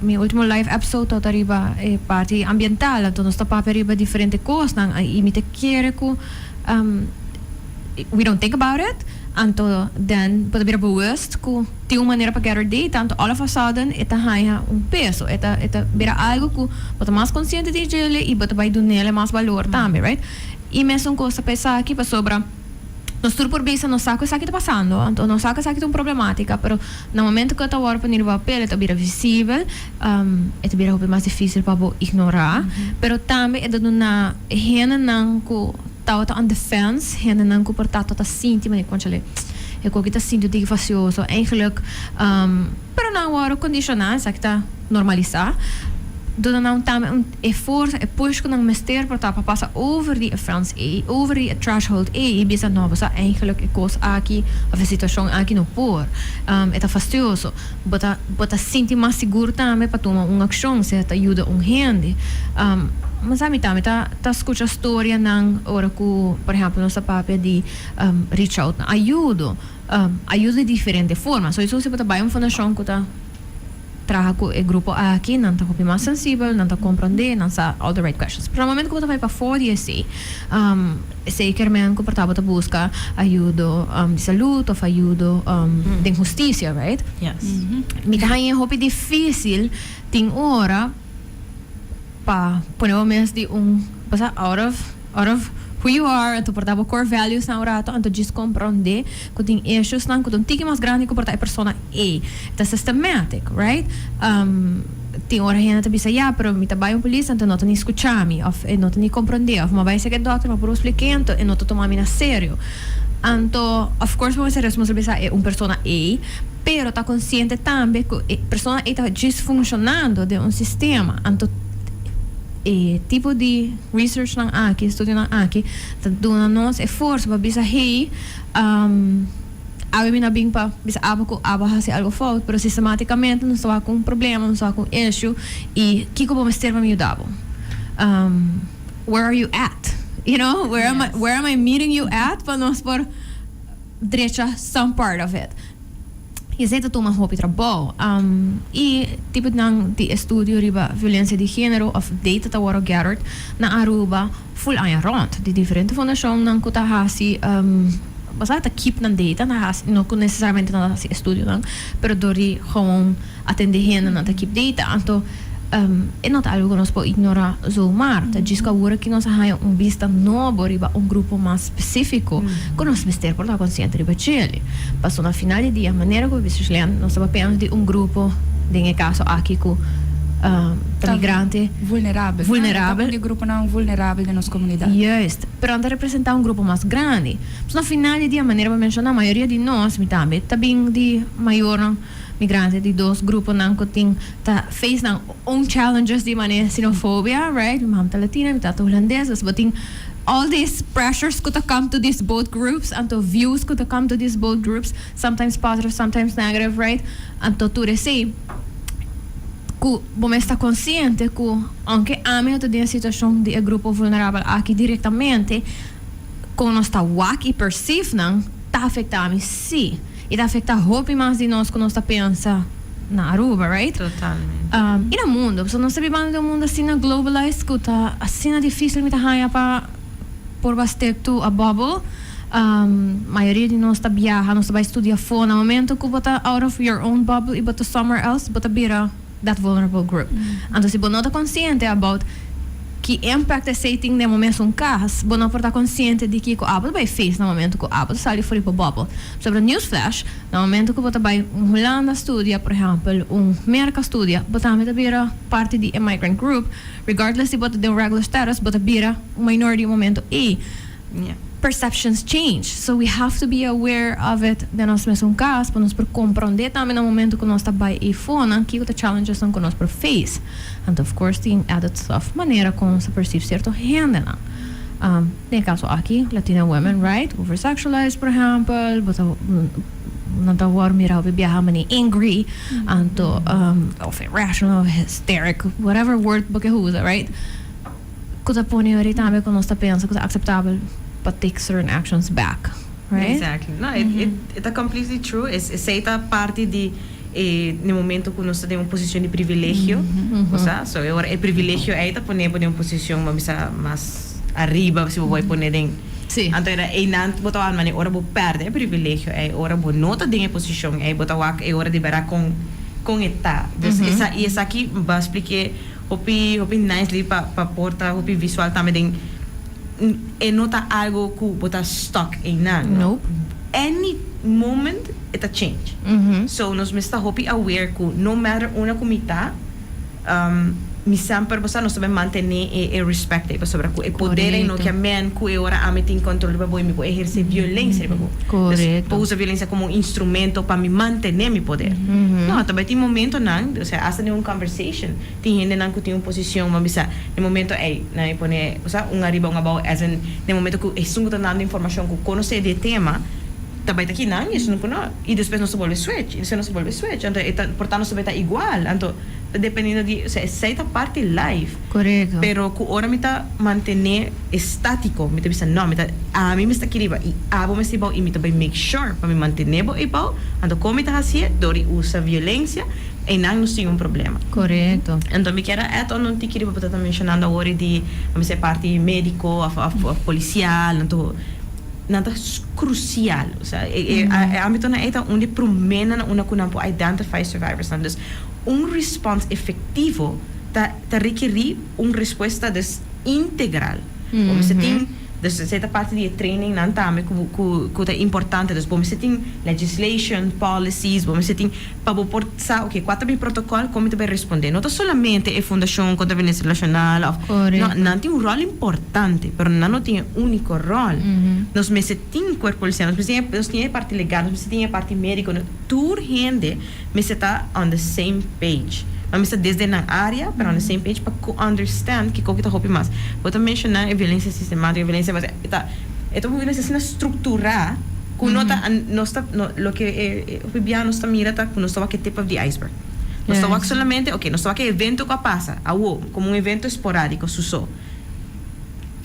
mi ultimo live episode tabata riba e parti ambiental, anto nos ta papia riba diferente cosnan y mi ta kere cu we don't think about it, anto den bo ta bira bewust cu tin un manera pa gather data, anto all of a sudden e ta haña un peso, e ta e ta bira algo cu bo ta mas consciente di djele y bo ta bay dunele mas balor tambe, right? Y mesun cos ta pa esaki, pasobra nos tur por bisa nos sa cu esaki ta pasando, anto nos sa cu esaki ta un problematica, pero na momento cu e ta worde poni riba papel e ta bira visibel, e ta bira hopi mas dificil pa bo ignora, pero tambe e ta duna hendenan cu Tabata on the fence, hendenan ku por ta ta sinti manera konchale e koki ta sinti un tiki fastioso eigenlijk, pero nan wòrdu kondishoná, esaki ta normalisá, duna nan tambe un e forsa, e push ku nan mester por ta pa pasa over di e fence ei, over di e threshold ei i bisa no bo sa eigenlijk e kos aki òf e situashon aki no por, e ta fastioso, bo ta bo ta sinti mas sigur tambe pa tuma un akshon, sea ta yuda un hende. Mas ami tambe ta. Ta scucha storianan ora cu, por ehempel, nos ta papia di reach out na ayudo, ayudo di diferente forma. Soiso si bo ta bay un fundacion cu ta traha cu e grupo aki, nan ta hopi mas sensibel, nan ta comprende, nan sa all the right questions. Pero na momento cu bo ta bay pafo di esey, esey kier men cu por ta bo ta busca ayudo di salud of ayudo den husticia, right? Mi ta haña hopi dificil tin ora. Pa pone bo mes di un pasa out of out of who you are anto por ta bo core values nan un rato anto djis comprende cu tin issues nan cu ta un tiki mas grandi cu por ta e persona ey ta systematic right tin ora hende ta bisa ya pero mi ta bay un polis anto no ta ni scucha mi of e no ta ni comprende of mi a bay seki e doctor mi a puru explique anto e no ta tuma mi na serio anto of course bo mester responsabilisa e un persona ey. Pero ta konsiente tambe ku e persona ei ta djis funshonando den un sistema. Anto e tipo di researchnan aki, estudionan aki, ta duna nos e forsa pa bisa, hey, awe mi no a bin pa bisa abo ku abo a hasi algu fout, pero sistematikamente nos ta wak ku un problema, nos ta wak ku un issue, i kiko bo mester pa mi yuda bo? Where are you at? You know, where am I, where am I meeting you at pa nos por drecha some part of it. I esei ta tuma hopi trabou. I tiponan di estudio riba violencia di genero of data ta wòrdu gathered na Aruba full aña rònt di diferente fundashonnan ku ta hasi, bo sa, ta keep nan data, ta hasi, no ku nesesariamente nan ta hasi estudionan, pero dor di gewoon atende hendenan ta keep data. Anto e no ta algu ku nos por ignorá zomaar. Ta djis ku awor aki nos a haña un bista nobo riba un grupo mas spesífiko ku nos mester por ta konsiente riba djele. Pasobra na final di dia, manera ku bisa Julian, nos ta papia di un grupo, den e kaso aki ku ta migrante. Vulnerabel. Vulnerabel. Ta un di gruponan vulnerabel den nos komunidat. Juist. Pero nan ta representá un grupo mas grandi. Pasobra na final di dia, manera bo menshoná, mayoria di nos, mi tambe, ta bin di mayornan migrante, di dos gruponan ku tin ta face nan own challenges di manera xenofobia, right? Mi mama ta latina, mi tata hulandes, dus bo tin all these pressures ku ta come to these both groups, anto views ku ta come to these both groups, sometimes positive, sometimes negative, right? Anto tur esei ku bo mes ta konsiente ku aunke ami no ta den e situashon di e grupo vulnerabel aki direktamente, kon nos ta wak i perceive nan ta afekta mi sí. I ta afekta hopi mas di nos ku nos ta pensa na Aruba, right? Totalmente. I na mundo. Pasobra nos ta bibando den un mundo asina globalized ku ta asina difícil mi ta haña pa por ba stick to a bubble. Mayoria di nos ta biaha, nos ta bai studia afó. Na momento ku bo ta out of your own bubble i bo ta somewhere else, bo ta bira that vulnerable group. Anto si bo no ta konsiente about ki impact esei tin den bo mesun kas, bo no por ta konsiente di kiko abo ta bai face na momento ku abo ta sali for di bo bubble. Pasobra newsflash, na momento ku bo ta bai un Hulanda studia, por ehèmpel, un Merka studia, bo tambe ta bira parti di e migrant group, regardless si bo ta den un regular status, bo ta bira un minority un momento ei. Perceptions change, so we have to be aware of it den nos mesun kas pa nos por komprondé tambe na momento ku nos ta bai eifonan kiko ta challengesnan ku nos por face. Anto of course tin added stuff manera kon nos ta perceive sierto hendenan. Den e kaso aki Latina women, right, over sexualized por ehèmpel, bo ta nan ta wòrdu mira hopi biaha manera angry anto of irrational of hysteric, whatever word bo ke usa, right. Ku ta pone ori tambe ku nos ta pensa ku ta akseptabel pa take certain actions back, right? Exactly. No, e ta completely true. Esei ta parti di e momento ku nos ta den un posishon di privilegio, bo sa. So e ora e privilegio ei ta pone bo den un posishon, bo bisa, mas ariba si bo por pone den. Sí. Anto era einan bo ta wak manera ora bo pèrdè e privilegio ei, ora bo no ta den e posishon ei, bo ta wak e ora di bèrdat kon e ta. Dus esa i esaki bo a splik'é hopi hopi nicely pa por ta hopi visual tambe den e no ta algo ku bo ta stuck einan no. Nope. Any moment e ta change. So nos mester ta hopi aware ku no matter unda ku mi ta, mi semper bo sa nos ta bay mantene e respect ey pasobra ku e poder ey no ke men ku e ora ami tin control riba bo y mi por eherce violencia riba bo. Dus por usa violencia como un instrumento pa mi mantene mi poder. No, ta bay tin momentonan, osea hasta den un conversation tin hendenan ku tin un posicion bo bisa den momento ey nan e pone osea un ariba un abao as in den momento ku esun ku ta dando informacion ku conoce di e tema ta bay ta kinan y esun ku no y despues nos ta bolbe switch y despues nos ta bolbe switch anto e ta por ta nos ta bay ta igual anto Ta dependiendo di, osea esei ta parti life. Korekto. Pero ku ora mi ta mantené estático, mi ta bisa no, mi ta, ami mester aki riba i abo mester bou i mi ta bai make sure pa mi mantené bo ei bou. Anto kon mi ta hasié? Dor di usa violencia, einan nos tin un problema. Korekto. Anto mi kier a add on un tiki riba bo ta ta menshonando awor di, mi bisa e parti médiko òf òf polisial, anto nan ta krusial. Osea e e ámbitonan ei ta un di e proménan unda ku nan por identify survivorsnan. Dus un respons efectivo ta ta rekerí un respuesta dus integral. Bo mester tin, dus esei ta parti di e trainingnan tambe ku ku ku ta importante. Dus bo mester tin legislation, policies, bo mester tin pa bo por sa oke kua ta mi protocol, kon mi ta bai respondé. No ta solamente e Fundashon kontra Violencia Relacional òf, no, nan tin un ròl importante, pero nan no tin e úniko ròl. Nos mester tin kuerpo polisial, nos mester tin nos tin e parti legal, nos mester tin e parti médiko, tur hende mester ta on the same page. Nan mester desde nan area, pero on the same page pa ku understand kiko ki ta hopi mas. Bo ta menciona e violencia sistematica, e violencia mas e ta e ta un violencia asina structura ku no ta nos ta no loke e hopi bia nos ta mira ta ku nos ta wak e tip of the iceberg. Nos ta wak solamente ok nos ta wak e evento ku a pasa awo komo un evento esporadico suso.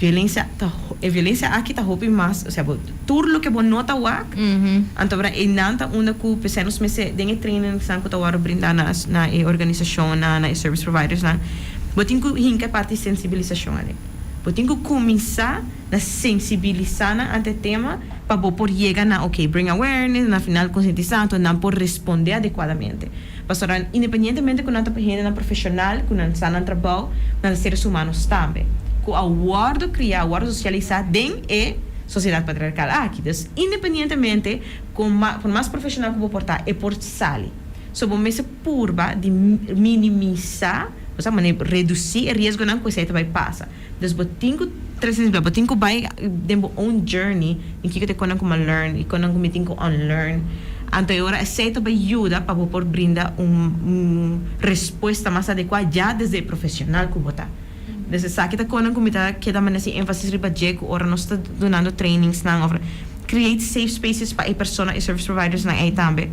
Violencia ta e violencia aki ta hopi mas, osea bo tur loke bo no ta wak, anto ora einan ta unda ku p'esei nos mester den e trainingsnan ku ta wòrdu brindá na na e organisashonnan, na e service providersnan, bo tin ku hinka e parti sensibilisashon aden. Bo tin ku kuminsá na sensibilisá nan ante e tema pa bo por yega na ok bring awareness, na final konsientisá anto nan por respondé adekuadamente. Pasobra independientemente ku nan ta hendenan profeshonal, ku nan sa nan trabou, nan ta seres humanos tambe, ku a wòrdu kriá, a wòrdu sosialisá den e sosiedat patriarkal aki. Dus, independientemente kon por mas profeshonal ku bo por ta, e por sali. So bo mester purba di minimisá, bo sa manera redusí e riesgonan ku esei ta bai pasa. Dus bo tin ku trese bo tin ku bai den bo own journey di kiko ta e konan ku mi a learn i konan ku mi tin ku unlearn. Anto e ora esei ta bai yuda pa bo por brinda un respuesta mas adekuá ya desde e profesional ku bo ta. Dus esaki ta konan ku mi ta keda manda hasi énfasis riba dje ku ora nos ta dunando trainingsnan òf create safe spaces pa e persona e service providersnan ei tambe.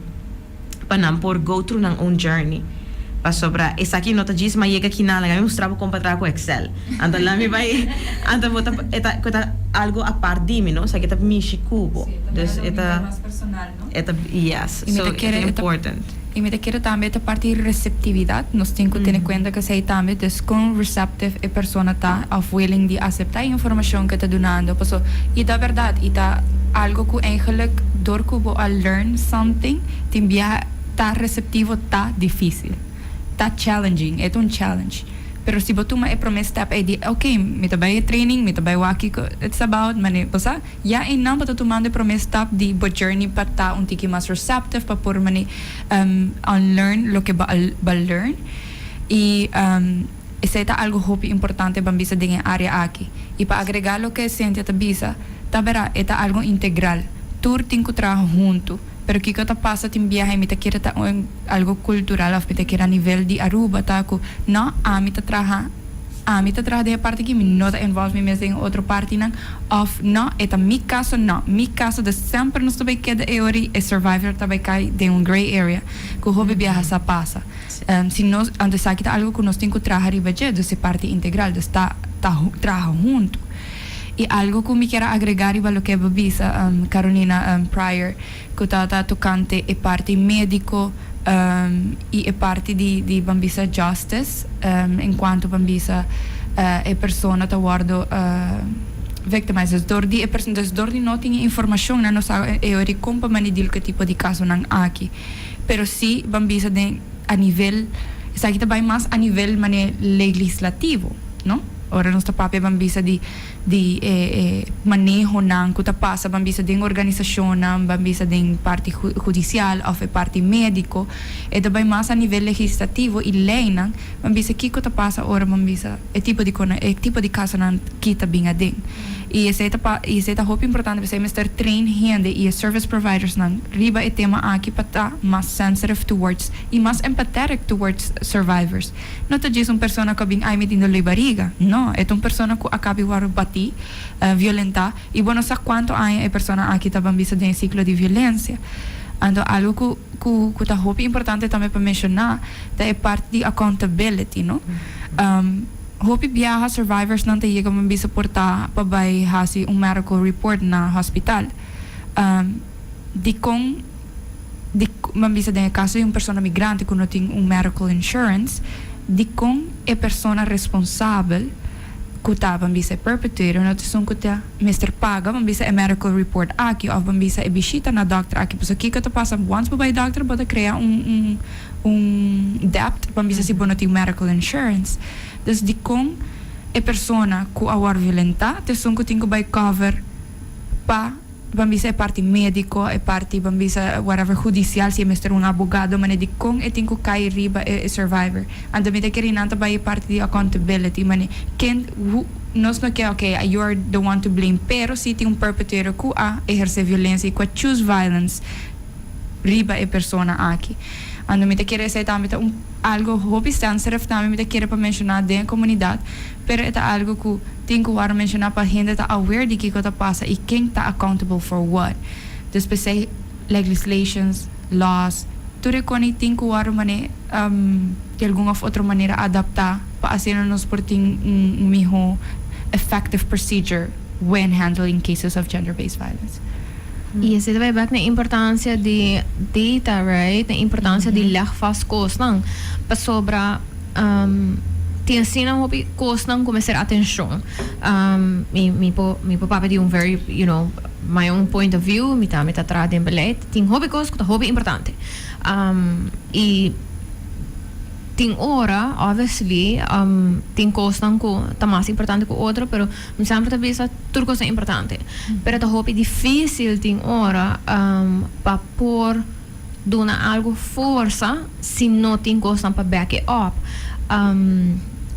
Pa nan por go through nan own journey. Pasobra esaki no ta djis ma yega kinan laga mi mustra bo kon pa traha ku Excel. Anto la mi bai anto bo ta e ta ku ta algo apart di mi no esaki ta mishi ku bo. Dus e ta e ta yes I mi so ta e ta kere e ta important. I mi ta kere tambe e ta parti receptividad nos tin ku tene kuenta ku esei tambe dus kon receptive e persona ta of willing di acepta e informacion ku e ta dunando paso i ta berdad i ta algo ku eigenlijk dor ku bo a learn something tin biaha ta receptivo ta dificil ta challenging e ta un challenge pero si bo tuma e prome step ey di ok mi ta bay e training mi ta bay wak kiko it's about mane bo sa ya eynan bo ta tumando e prome stap di bo journey pa ta un tiki mas receptive pa por mane unlearn loke bo a learn y Esei ta algu hopi importante ban bisa den e área aki. I pa agregá loke Cynthia ta bisa, ta bera e ta algu integral. Tur tin ku traha huntu. Pero kiko ta pasa tin biaha i mi ta kere ta un algu kultural òf mi ta kere a nivel di Aruba ta ku no, ami ta traha, ami ta traha den e parti aki, mi no ta involve mi mes den e otro partinan òf no, e ta mi kaso, no, mi kaso dus semper nos ta bai keda e ora i e survivor ta bai kai den un grey area ku hopi biaha sa pasa. Si nos, anto esaki ta algo ku nos tin ku traha riba dje, dus e parti integral, dus ta ta traha huntu. I algo ku mi kier a agregá riba loke bo bisa, Carolina, prior, ku ta ta tokante e parti médiko i e parti di di ban bisa justice, en kuanto ban bisa e persona ta wòrdu victimized. Dus dor di e persona, dus dor di no tin e informashon nan no sa e ora di kon pa mane deal ku e tipo di kasonan aki. Pero si ban bisa den a nivel, esaki ta bai mas a nivel mane legislativo, no? Ora nos ta papia ban bisa di di e e manehonan ku ta pasa ban bisa den organisashonnan, ban bisa den parti hudisial òf e parti médiko, e ta bai mas a nivel legislativo i leinan ban bisa kiko ta pasa ora ban bisa e tipo di kona e tipo di kasonan ki ta bin aden. I esei ta pa i esei ta hopi importante p'esei mester train hende i e service providersnan riba e tema aki pa ta mas sensitive towards i mas empathetic towards survivors. No ta djis un persona ku a bin ai mi tin doló bariga. No, e ta un persona ku a kabi wòrdu batí, violentá i bo no sa kuantu aña e persona aki ta ban bisa den e siklo di violensia. Anto algu ku ku ku ta hopi importante tambe pa menshoná ta e parti di accountability, no. Hopi biaha survivorsnan ta yega pa bisa por ta pa bai hasi un medical report na hospital. Dikon di ban bisa den e kaso di un persona migrante ku no tin un medical insurance, dikon e persona responsabel ku ta ban bisa e perpetrator no ta esun ku ta mester paga ban bisa e medical report aki òf ban bisa e bishita na dòkter aki? Pasobra kiko ta pasa once bo bai dòkter bo ta krea un un un debt, ban bisa si bo no tin medical insurance. Dus dikon e persona ku a wòrdu violentá ta esun ku tin ku bai cover pa ban bisa e parti médiko, e parti ban bisa whatever hudisial si e mester un abogado, mane dikon e tin ku kai riba e survivor. Anto mi ta kere nan ta bai e parti di accountability, mane ken who nos no ke ok you are the one to blame pero si tin un perpetrator ku a ehersé violensia i ku a choose violence riba e persona aki. Anto mi ta kere esei tambe ta un algo hopi sensitive tambe mi ta kere pa menshoná den e komunidat, pero e ta algo ku tin ku wòrdu menshoná pa hende ta aware di kiko ta pasa i ken ta accountable for what. Dus p'esei legislations, laws, tur e koni tin ku wòrdu mane di algun òf otro manera adaptá pa asina nos por tin un mihó Effective procedure when handling cases of gender-based violence. I esei ta bai bek na importansia di data, right? Na importansia di leg vast kosnan. Pasobra tin asina hopi kosnan ku mester atenshon. Mi por papia di un very, my own point of view, mi tambe ta traha den beleid. Tin hopi kos ku ta hopi importante. I tin ora, obviously, tin kosnan ku ta mas importante ku otro, pero mi semper ta bisa tur kos ta importante. Pero ta hopi difícil tin ora pa por duna algo forsa si no tin kosnan pa back it up.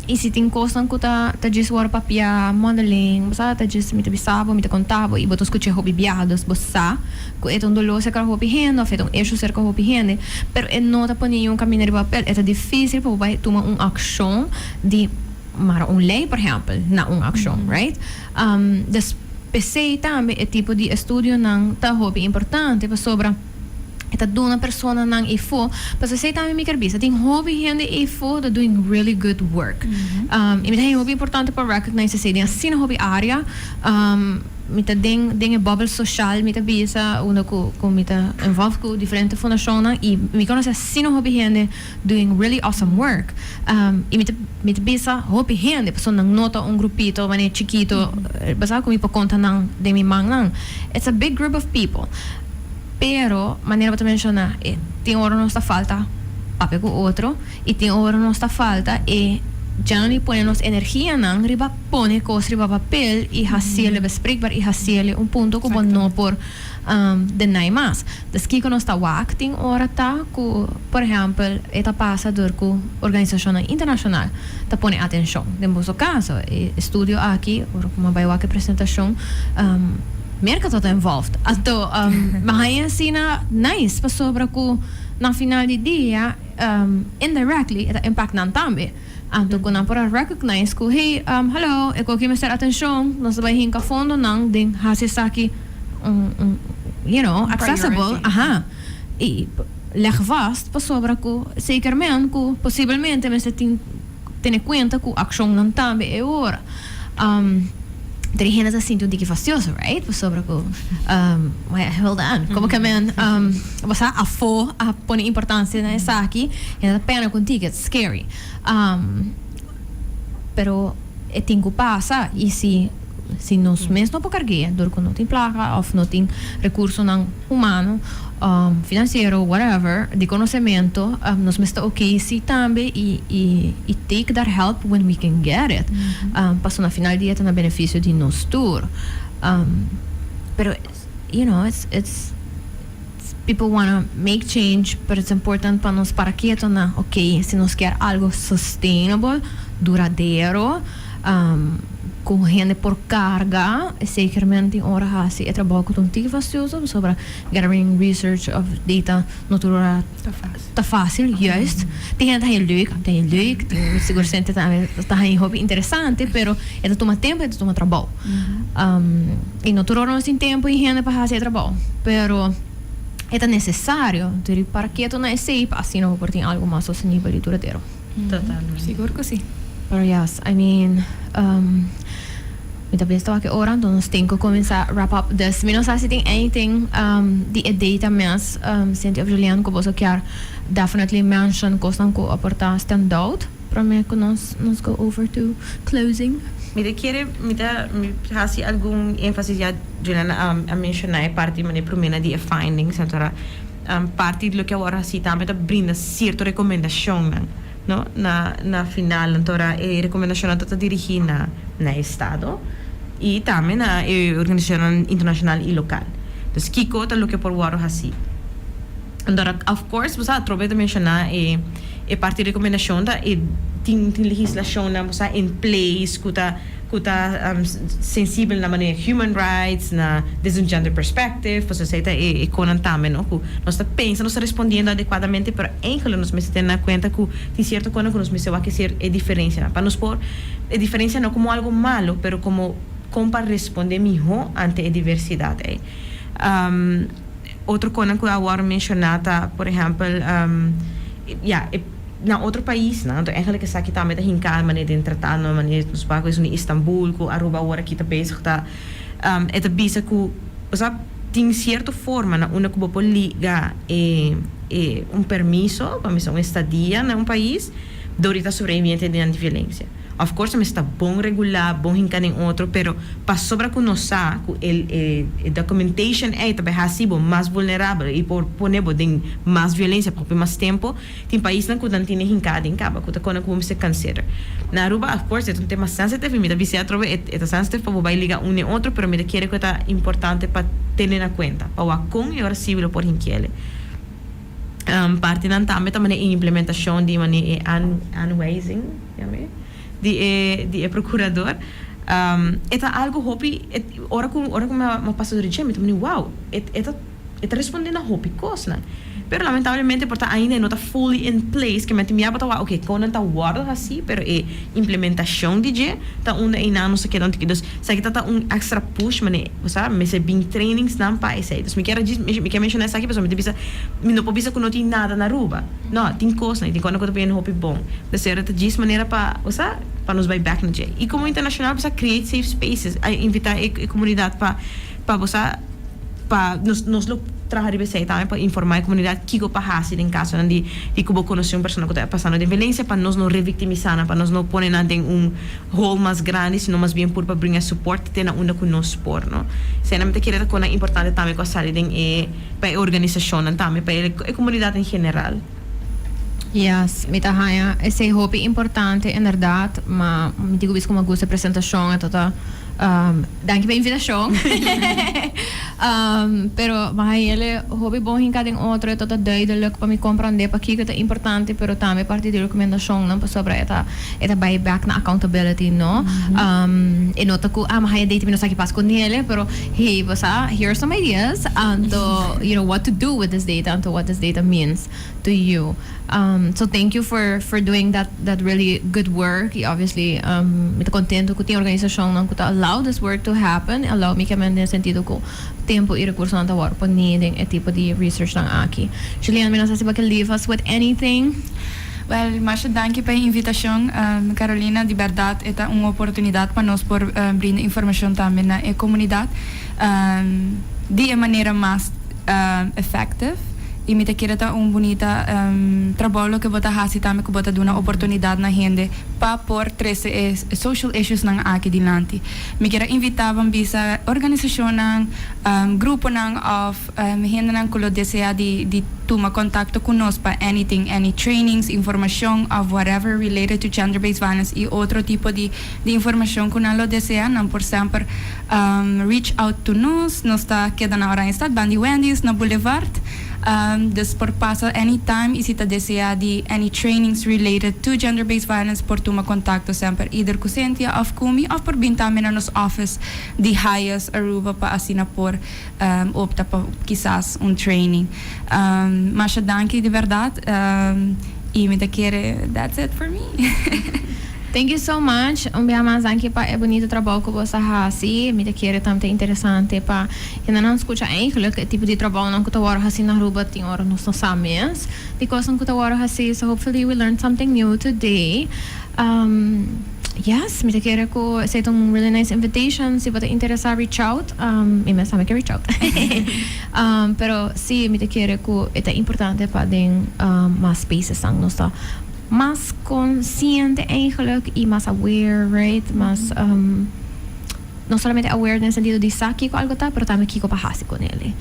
I si tin kosnan ku ta djis wòrdu papia mondeling, bo sa, ta djis mi ta bisa bo, mi ta konta bo i bo ta skucha e hopi biaha, dus bo sa ku e ta un doló serka hopi hende òf e ta un issue serka hopi hende, pero e no ta pone niun kaminda riba papel. E ta difísil pa bo bai tuma un akshon di mara un lei, por ehèmpel, na un akshon, right? Dus p'esei tambe e tipo di estudionan ta hopi importante pasobra e ta duna personanan eifó, pasobra esei tambe mi kier bisa, tin hopi hende eifó ta doing really good work. I mi ta haña hopi importante pa recognize esei den asina hopi área. Mi ta den e bubble social, mi ta bisa, unda ku mi ta involved ku diferente fundashonnan i mi konosé asina hopi hende doing really awesome work. I mi ta bisa hopi hende pasobra nan no ta un grupito manera chikito, bo sa ku mi por konta nan den mi mannan. It's a big group of people. Pero, manera bo ta menshoná, e tin ora nos ta falta papia ku otro i tin ora nos ta falta e generally pone nos energianan riba pone kos riba papel i hasiel bespreekbaar i hasiel un punto ku bo no por deny mas. Dus kiko nos ta wak tin ora ta ku, por ehèmpel, e ta pasa dor ku organisashonnan internashonal ta pone atenshon. Den boso kaso, e estudio aki, ora ku mi a bai wak e presentashon, Merka tabata involved. Anto mi a haña asina nice pasobra ku na final di dia, indirectly e ta impact nan tambe. Anto ku nan por a recognize ku, hey, hallo, e koki mester atenshon, nos ta bai hinka fondonan den hasi esaki un, accessible, aha. I leg vast pasobra ku zekerment ku posibelmente mester tin tene kuenta ku akshonnan tambe e ora. Deri hende ta sinti un tiki fastioso, right? Pasobra ku, hold on, komo ke men bo sa afó a pone importansia na esaki, hende ta pena ku un tiki, it's scary. Pero e tin ku pasa i si si nos mes no por karg'é dor ku no tin plaka òf no tin rekursonan humano, finansiero, whatever, di konosementu, nos mes ta oké si tambe i i i take that help when we can get it. Pasobra na final di dia ta na benefisio di nos tur. Pero it's it's people wanna make change, pero it's important pa nos para keto na, ok, si nos kier algo sustainable, duradero, cu hende por carga, zekermente tin ora haci e trabou cu ta un tiki fastioso, pasobra gathering research of data no tur ora ta facil, juist. Tin hende ta haña leuk, ta haña leuk, tin sigur sente tambe ta haña hopi interesante, pero e ta tuma tempo, e ta tuma trabou. I no tur ora nos tin tempo i hende pa hasi e trabou, pero e ta nesesario duri para keto na esei pa asina bo por tin algu mas sostenibel i duradero. Totalmente. Sigur ku si. Pero yes, I mean, mi ta pensa wak e ora, anto nos tin ku kuminsá wrap up dus mi no sa si tin anything di e data mes, Cynthia of Julian, ku boso kier definitely mention kosnan ku a por ta stand out. Prome ku nos go over to closing. Mi ta kere, mi ta hasi algun énfasis, ya Juliana a menshoná e parti manera promé di e findings, anto ora parti di loke a wòrdu hasí tambe ta brinda sierto rekomendashonnan, no, na na final, anto ora e rekomendashonnan ta ta dirigí na na e estado i tambe na e organisashonnan internashonal i lokal. Entonces kiko ta loke por wòrdu hasí? Anto ora of course bo sa atrobe ta menshoná e. E parti rekomendashon ta e tin tin legislashonnan bo sa in place ku ta ku ta sensibel na manera human rights na desde un gender perspective pasobra esei ta e konan tambe no ku nos ta pensa nos ta respondiendo adekuadamente pero eigenlijk nos mester tene na kuenta ku tin sierto konan ku nos mester wak e diferensianan pa nos por e diferensia no komo algo malo pero komo kon pa responde miho ante e diversidat ei. Otro konan ku a wòrdu menshoná ta, por ehèmpel, ya, e Na otro paisnan, anto eigenlijk esaki tambe ta hinká manera den tratado, manera nos por haku esun di Istanbul ku Aruba awor aki ta bezig ta e ta bisa ku osea tin sierto forma na unda ku bo por liga e e un permiso pa mester un estadia na un pais dor di ta sobreviviente di nan di violencia. Of course mester ta bon regulá, bon hinká den otro, pero pasobra ku nos sa ku e e documentation ei ta bai hasi bo mas vulnerabel i por pone bo den mas violencia pa hopi mas tempo, tin paisnan ku nan tene hinká den kaba ku ta kona ku bo mester consider. Na Aruba of course e ta un tema sensitive i mi ta bis'é atrobe e e ta sensitive pa bo bai liga un den otro pero mi ta kere ku e ta importante pa tene na kuenta pa wak kon e ora sibi lo por hinkiele. Partinan tambe ta manera e implementacion di manera e aanwijzing di e di e procurador. E ta algo hopi ora cu ora cu mi a pasa dor di dje mi ta mira wow e ta e ta responde na hopi cosnan. Pero lamentablemente por ta ainda e no ta fully in place ke menti mi a por ta wak ok con nan ta wordo haci pero e implementacion di dje ta unda eynan nos ta keda un tiki. Dus esaki ta ta un extra push manera. Bo sa, mester bin trainingsnan pa esei. Dus mi kier a djis, mi kier menshoná esaki pasobra mi ta bisa, mi no por bisa ku no tin nada na Aruba. No, tin kosnan i tin kosnan ku ta poniendo hopi bon. Mester ta djis manera pa, bo sa, pa nos bai bèk na dje. I komo internashonal bo sa create safe spaces, a invitá e komunidat pa, pa bo sa, pa nos, nos lo traha riba esei tambe pa informá e komunidat kiko pa hasi den kasonan di, di ku bo konosé un persona ku ta pasando den violensia pa nos no revictimisá nan, pa nos no pone nan den un. Hol mas grandi sino mas bien pur pa bringa support te na unda ku nos por no. Esei mi ta kere ta konan importante tambe ku a sali den e pa e organisashonnan tambe pa e komunidat en general. Yes, mi ta haña esei hopi importante inderdaad, ma mi tin ku bisa ku mi a gusta e presentashon, e ta ta danki pa e invitashon. Pero mi a haña ele hopi bon hinka den otro, e ta ta duidelijk pa mi komprondé pakiko ta importante, pero tambe parti di rekomendashonnan pasobra e ta E ta bai back na accountability no. E no ta cu ah mi haya data mi no sa ki pas cu nele pero hey bo sa here are some ideas anto you know what to do with this data anto what this data means to you. So thank you for for doing that that really good work y obviously mi ta contento cu tin organisacionnan cu ta allow this work to happen allow mi kiamen den sentido cu tempo y recursonan ta worde poni den e tipo di researchnan aki. Juliana mi no sa si bo ke leave us with anything. Wèl, masha danki pa e invitashon, Carolina. Di bèrdat e ta un oportunidat pa nos por brinda informashon tambe na e komunidat di e manera mas effective. I mi ta kere ta un bunita trabou loke bo ta hasi tambe ku bo ta duna oportunidat na hende pa por trese e social issuesnan aki dilanti. Mi kier a invitá ban bisa organisashonnan, gruponan òf. Hendenan ku lo deseá di di tuma kontakto ku nos pa anything, any trainings, informashon òf whatever related to gender based violence i otro tipo di di informashon ku nan lo deseá, nan por semper reach out to nos. Nos ta keda na Oranjestad, banda di Wendy's na Boulevard. Dus por pasa anytime i si ta deseá di any trainings related to gender based violence por tuma kontakto semper either ku Cynthia òf ku mi òf por bin tambe na nos office di HIAS Aruba pa asina por opta pa kisas un training. Masha danki di berdad y mi ta kere that's it for me. Thank you so much. Un bia mas danki pa e bunito trabou ku bos a hasi. Mi ta kere tambe ta interesante pa hendenan skucha eigenlijk e tipo di trabounan ku ta wòrdu hasi na Aruba tin ora nos no sa mes di kosnan ku ta wòrdu hasi. So hopefully we learned something new today. Yes, mi ta kere ku esei ta un really nice invitation. Si bo ta interesa reach out. Mi mes tambe ke reach out. Pero si, mi ta kere ku e ta importante pa den mas spacesnan nos ta mas konsiente eigenlijk i mas aware, right? Mas no solamente aware den sentido di sa kiko algo ta, pero tambe kiko pa hasi con ele.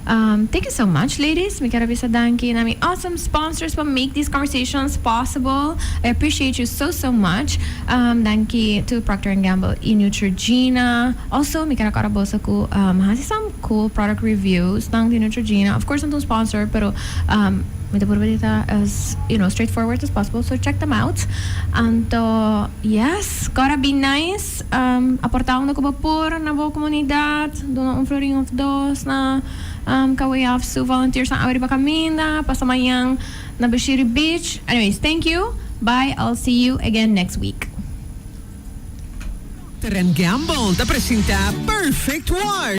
Thank you so much ladies, mi kier a bisa danki na mi awesome sponsors pa make these conversations possible, I appreciate you so so much. Danki to Procter and Gamble y Neutrogena. Also mi kier a kòrda boso ku hasi some cool product reviews nan di Neutrogena, of course nan ta un sponsor pero mi ta purba di ta as you know straight forward as possible, so check them out. Anto yes, kòrda be nice. Aportá unda ku bo por na bo komunidat, duna un florin òf dos na KWF su volunteersnan awe riba kaminda, pasa mañan na Bishiri Beach. Anyways, thank you, bye, I'll see you again next week. Procter and Gamble ta presenta Perfect War.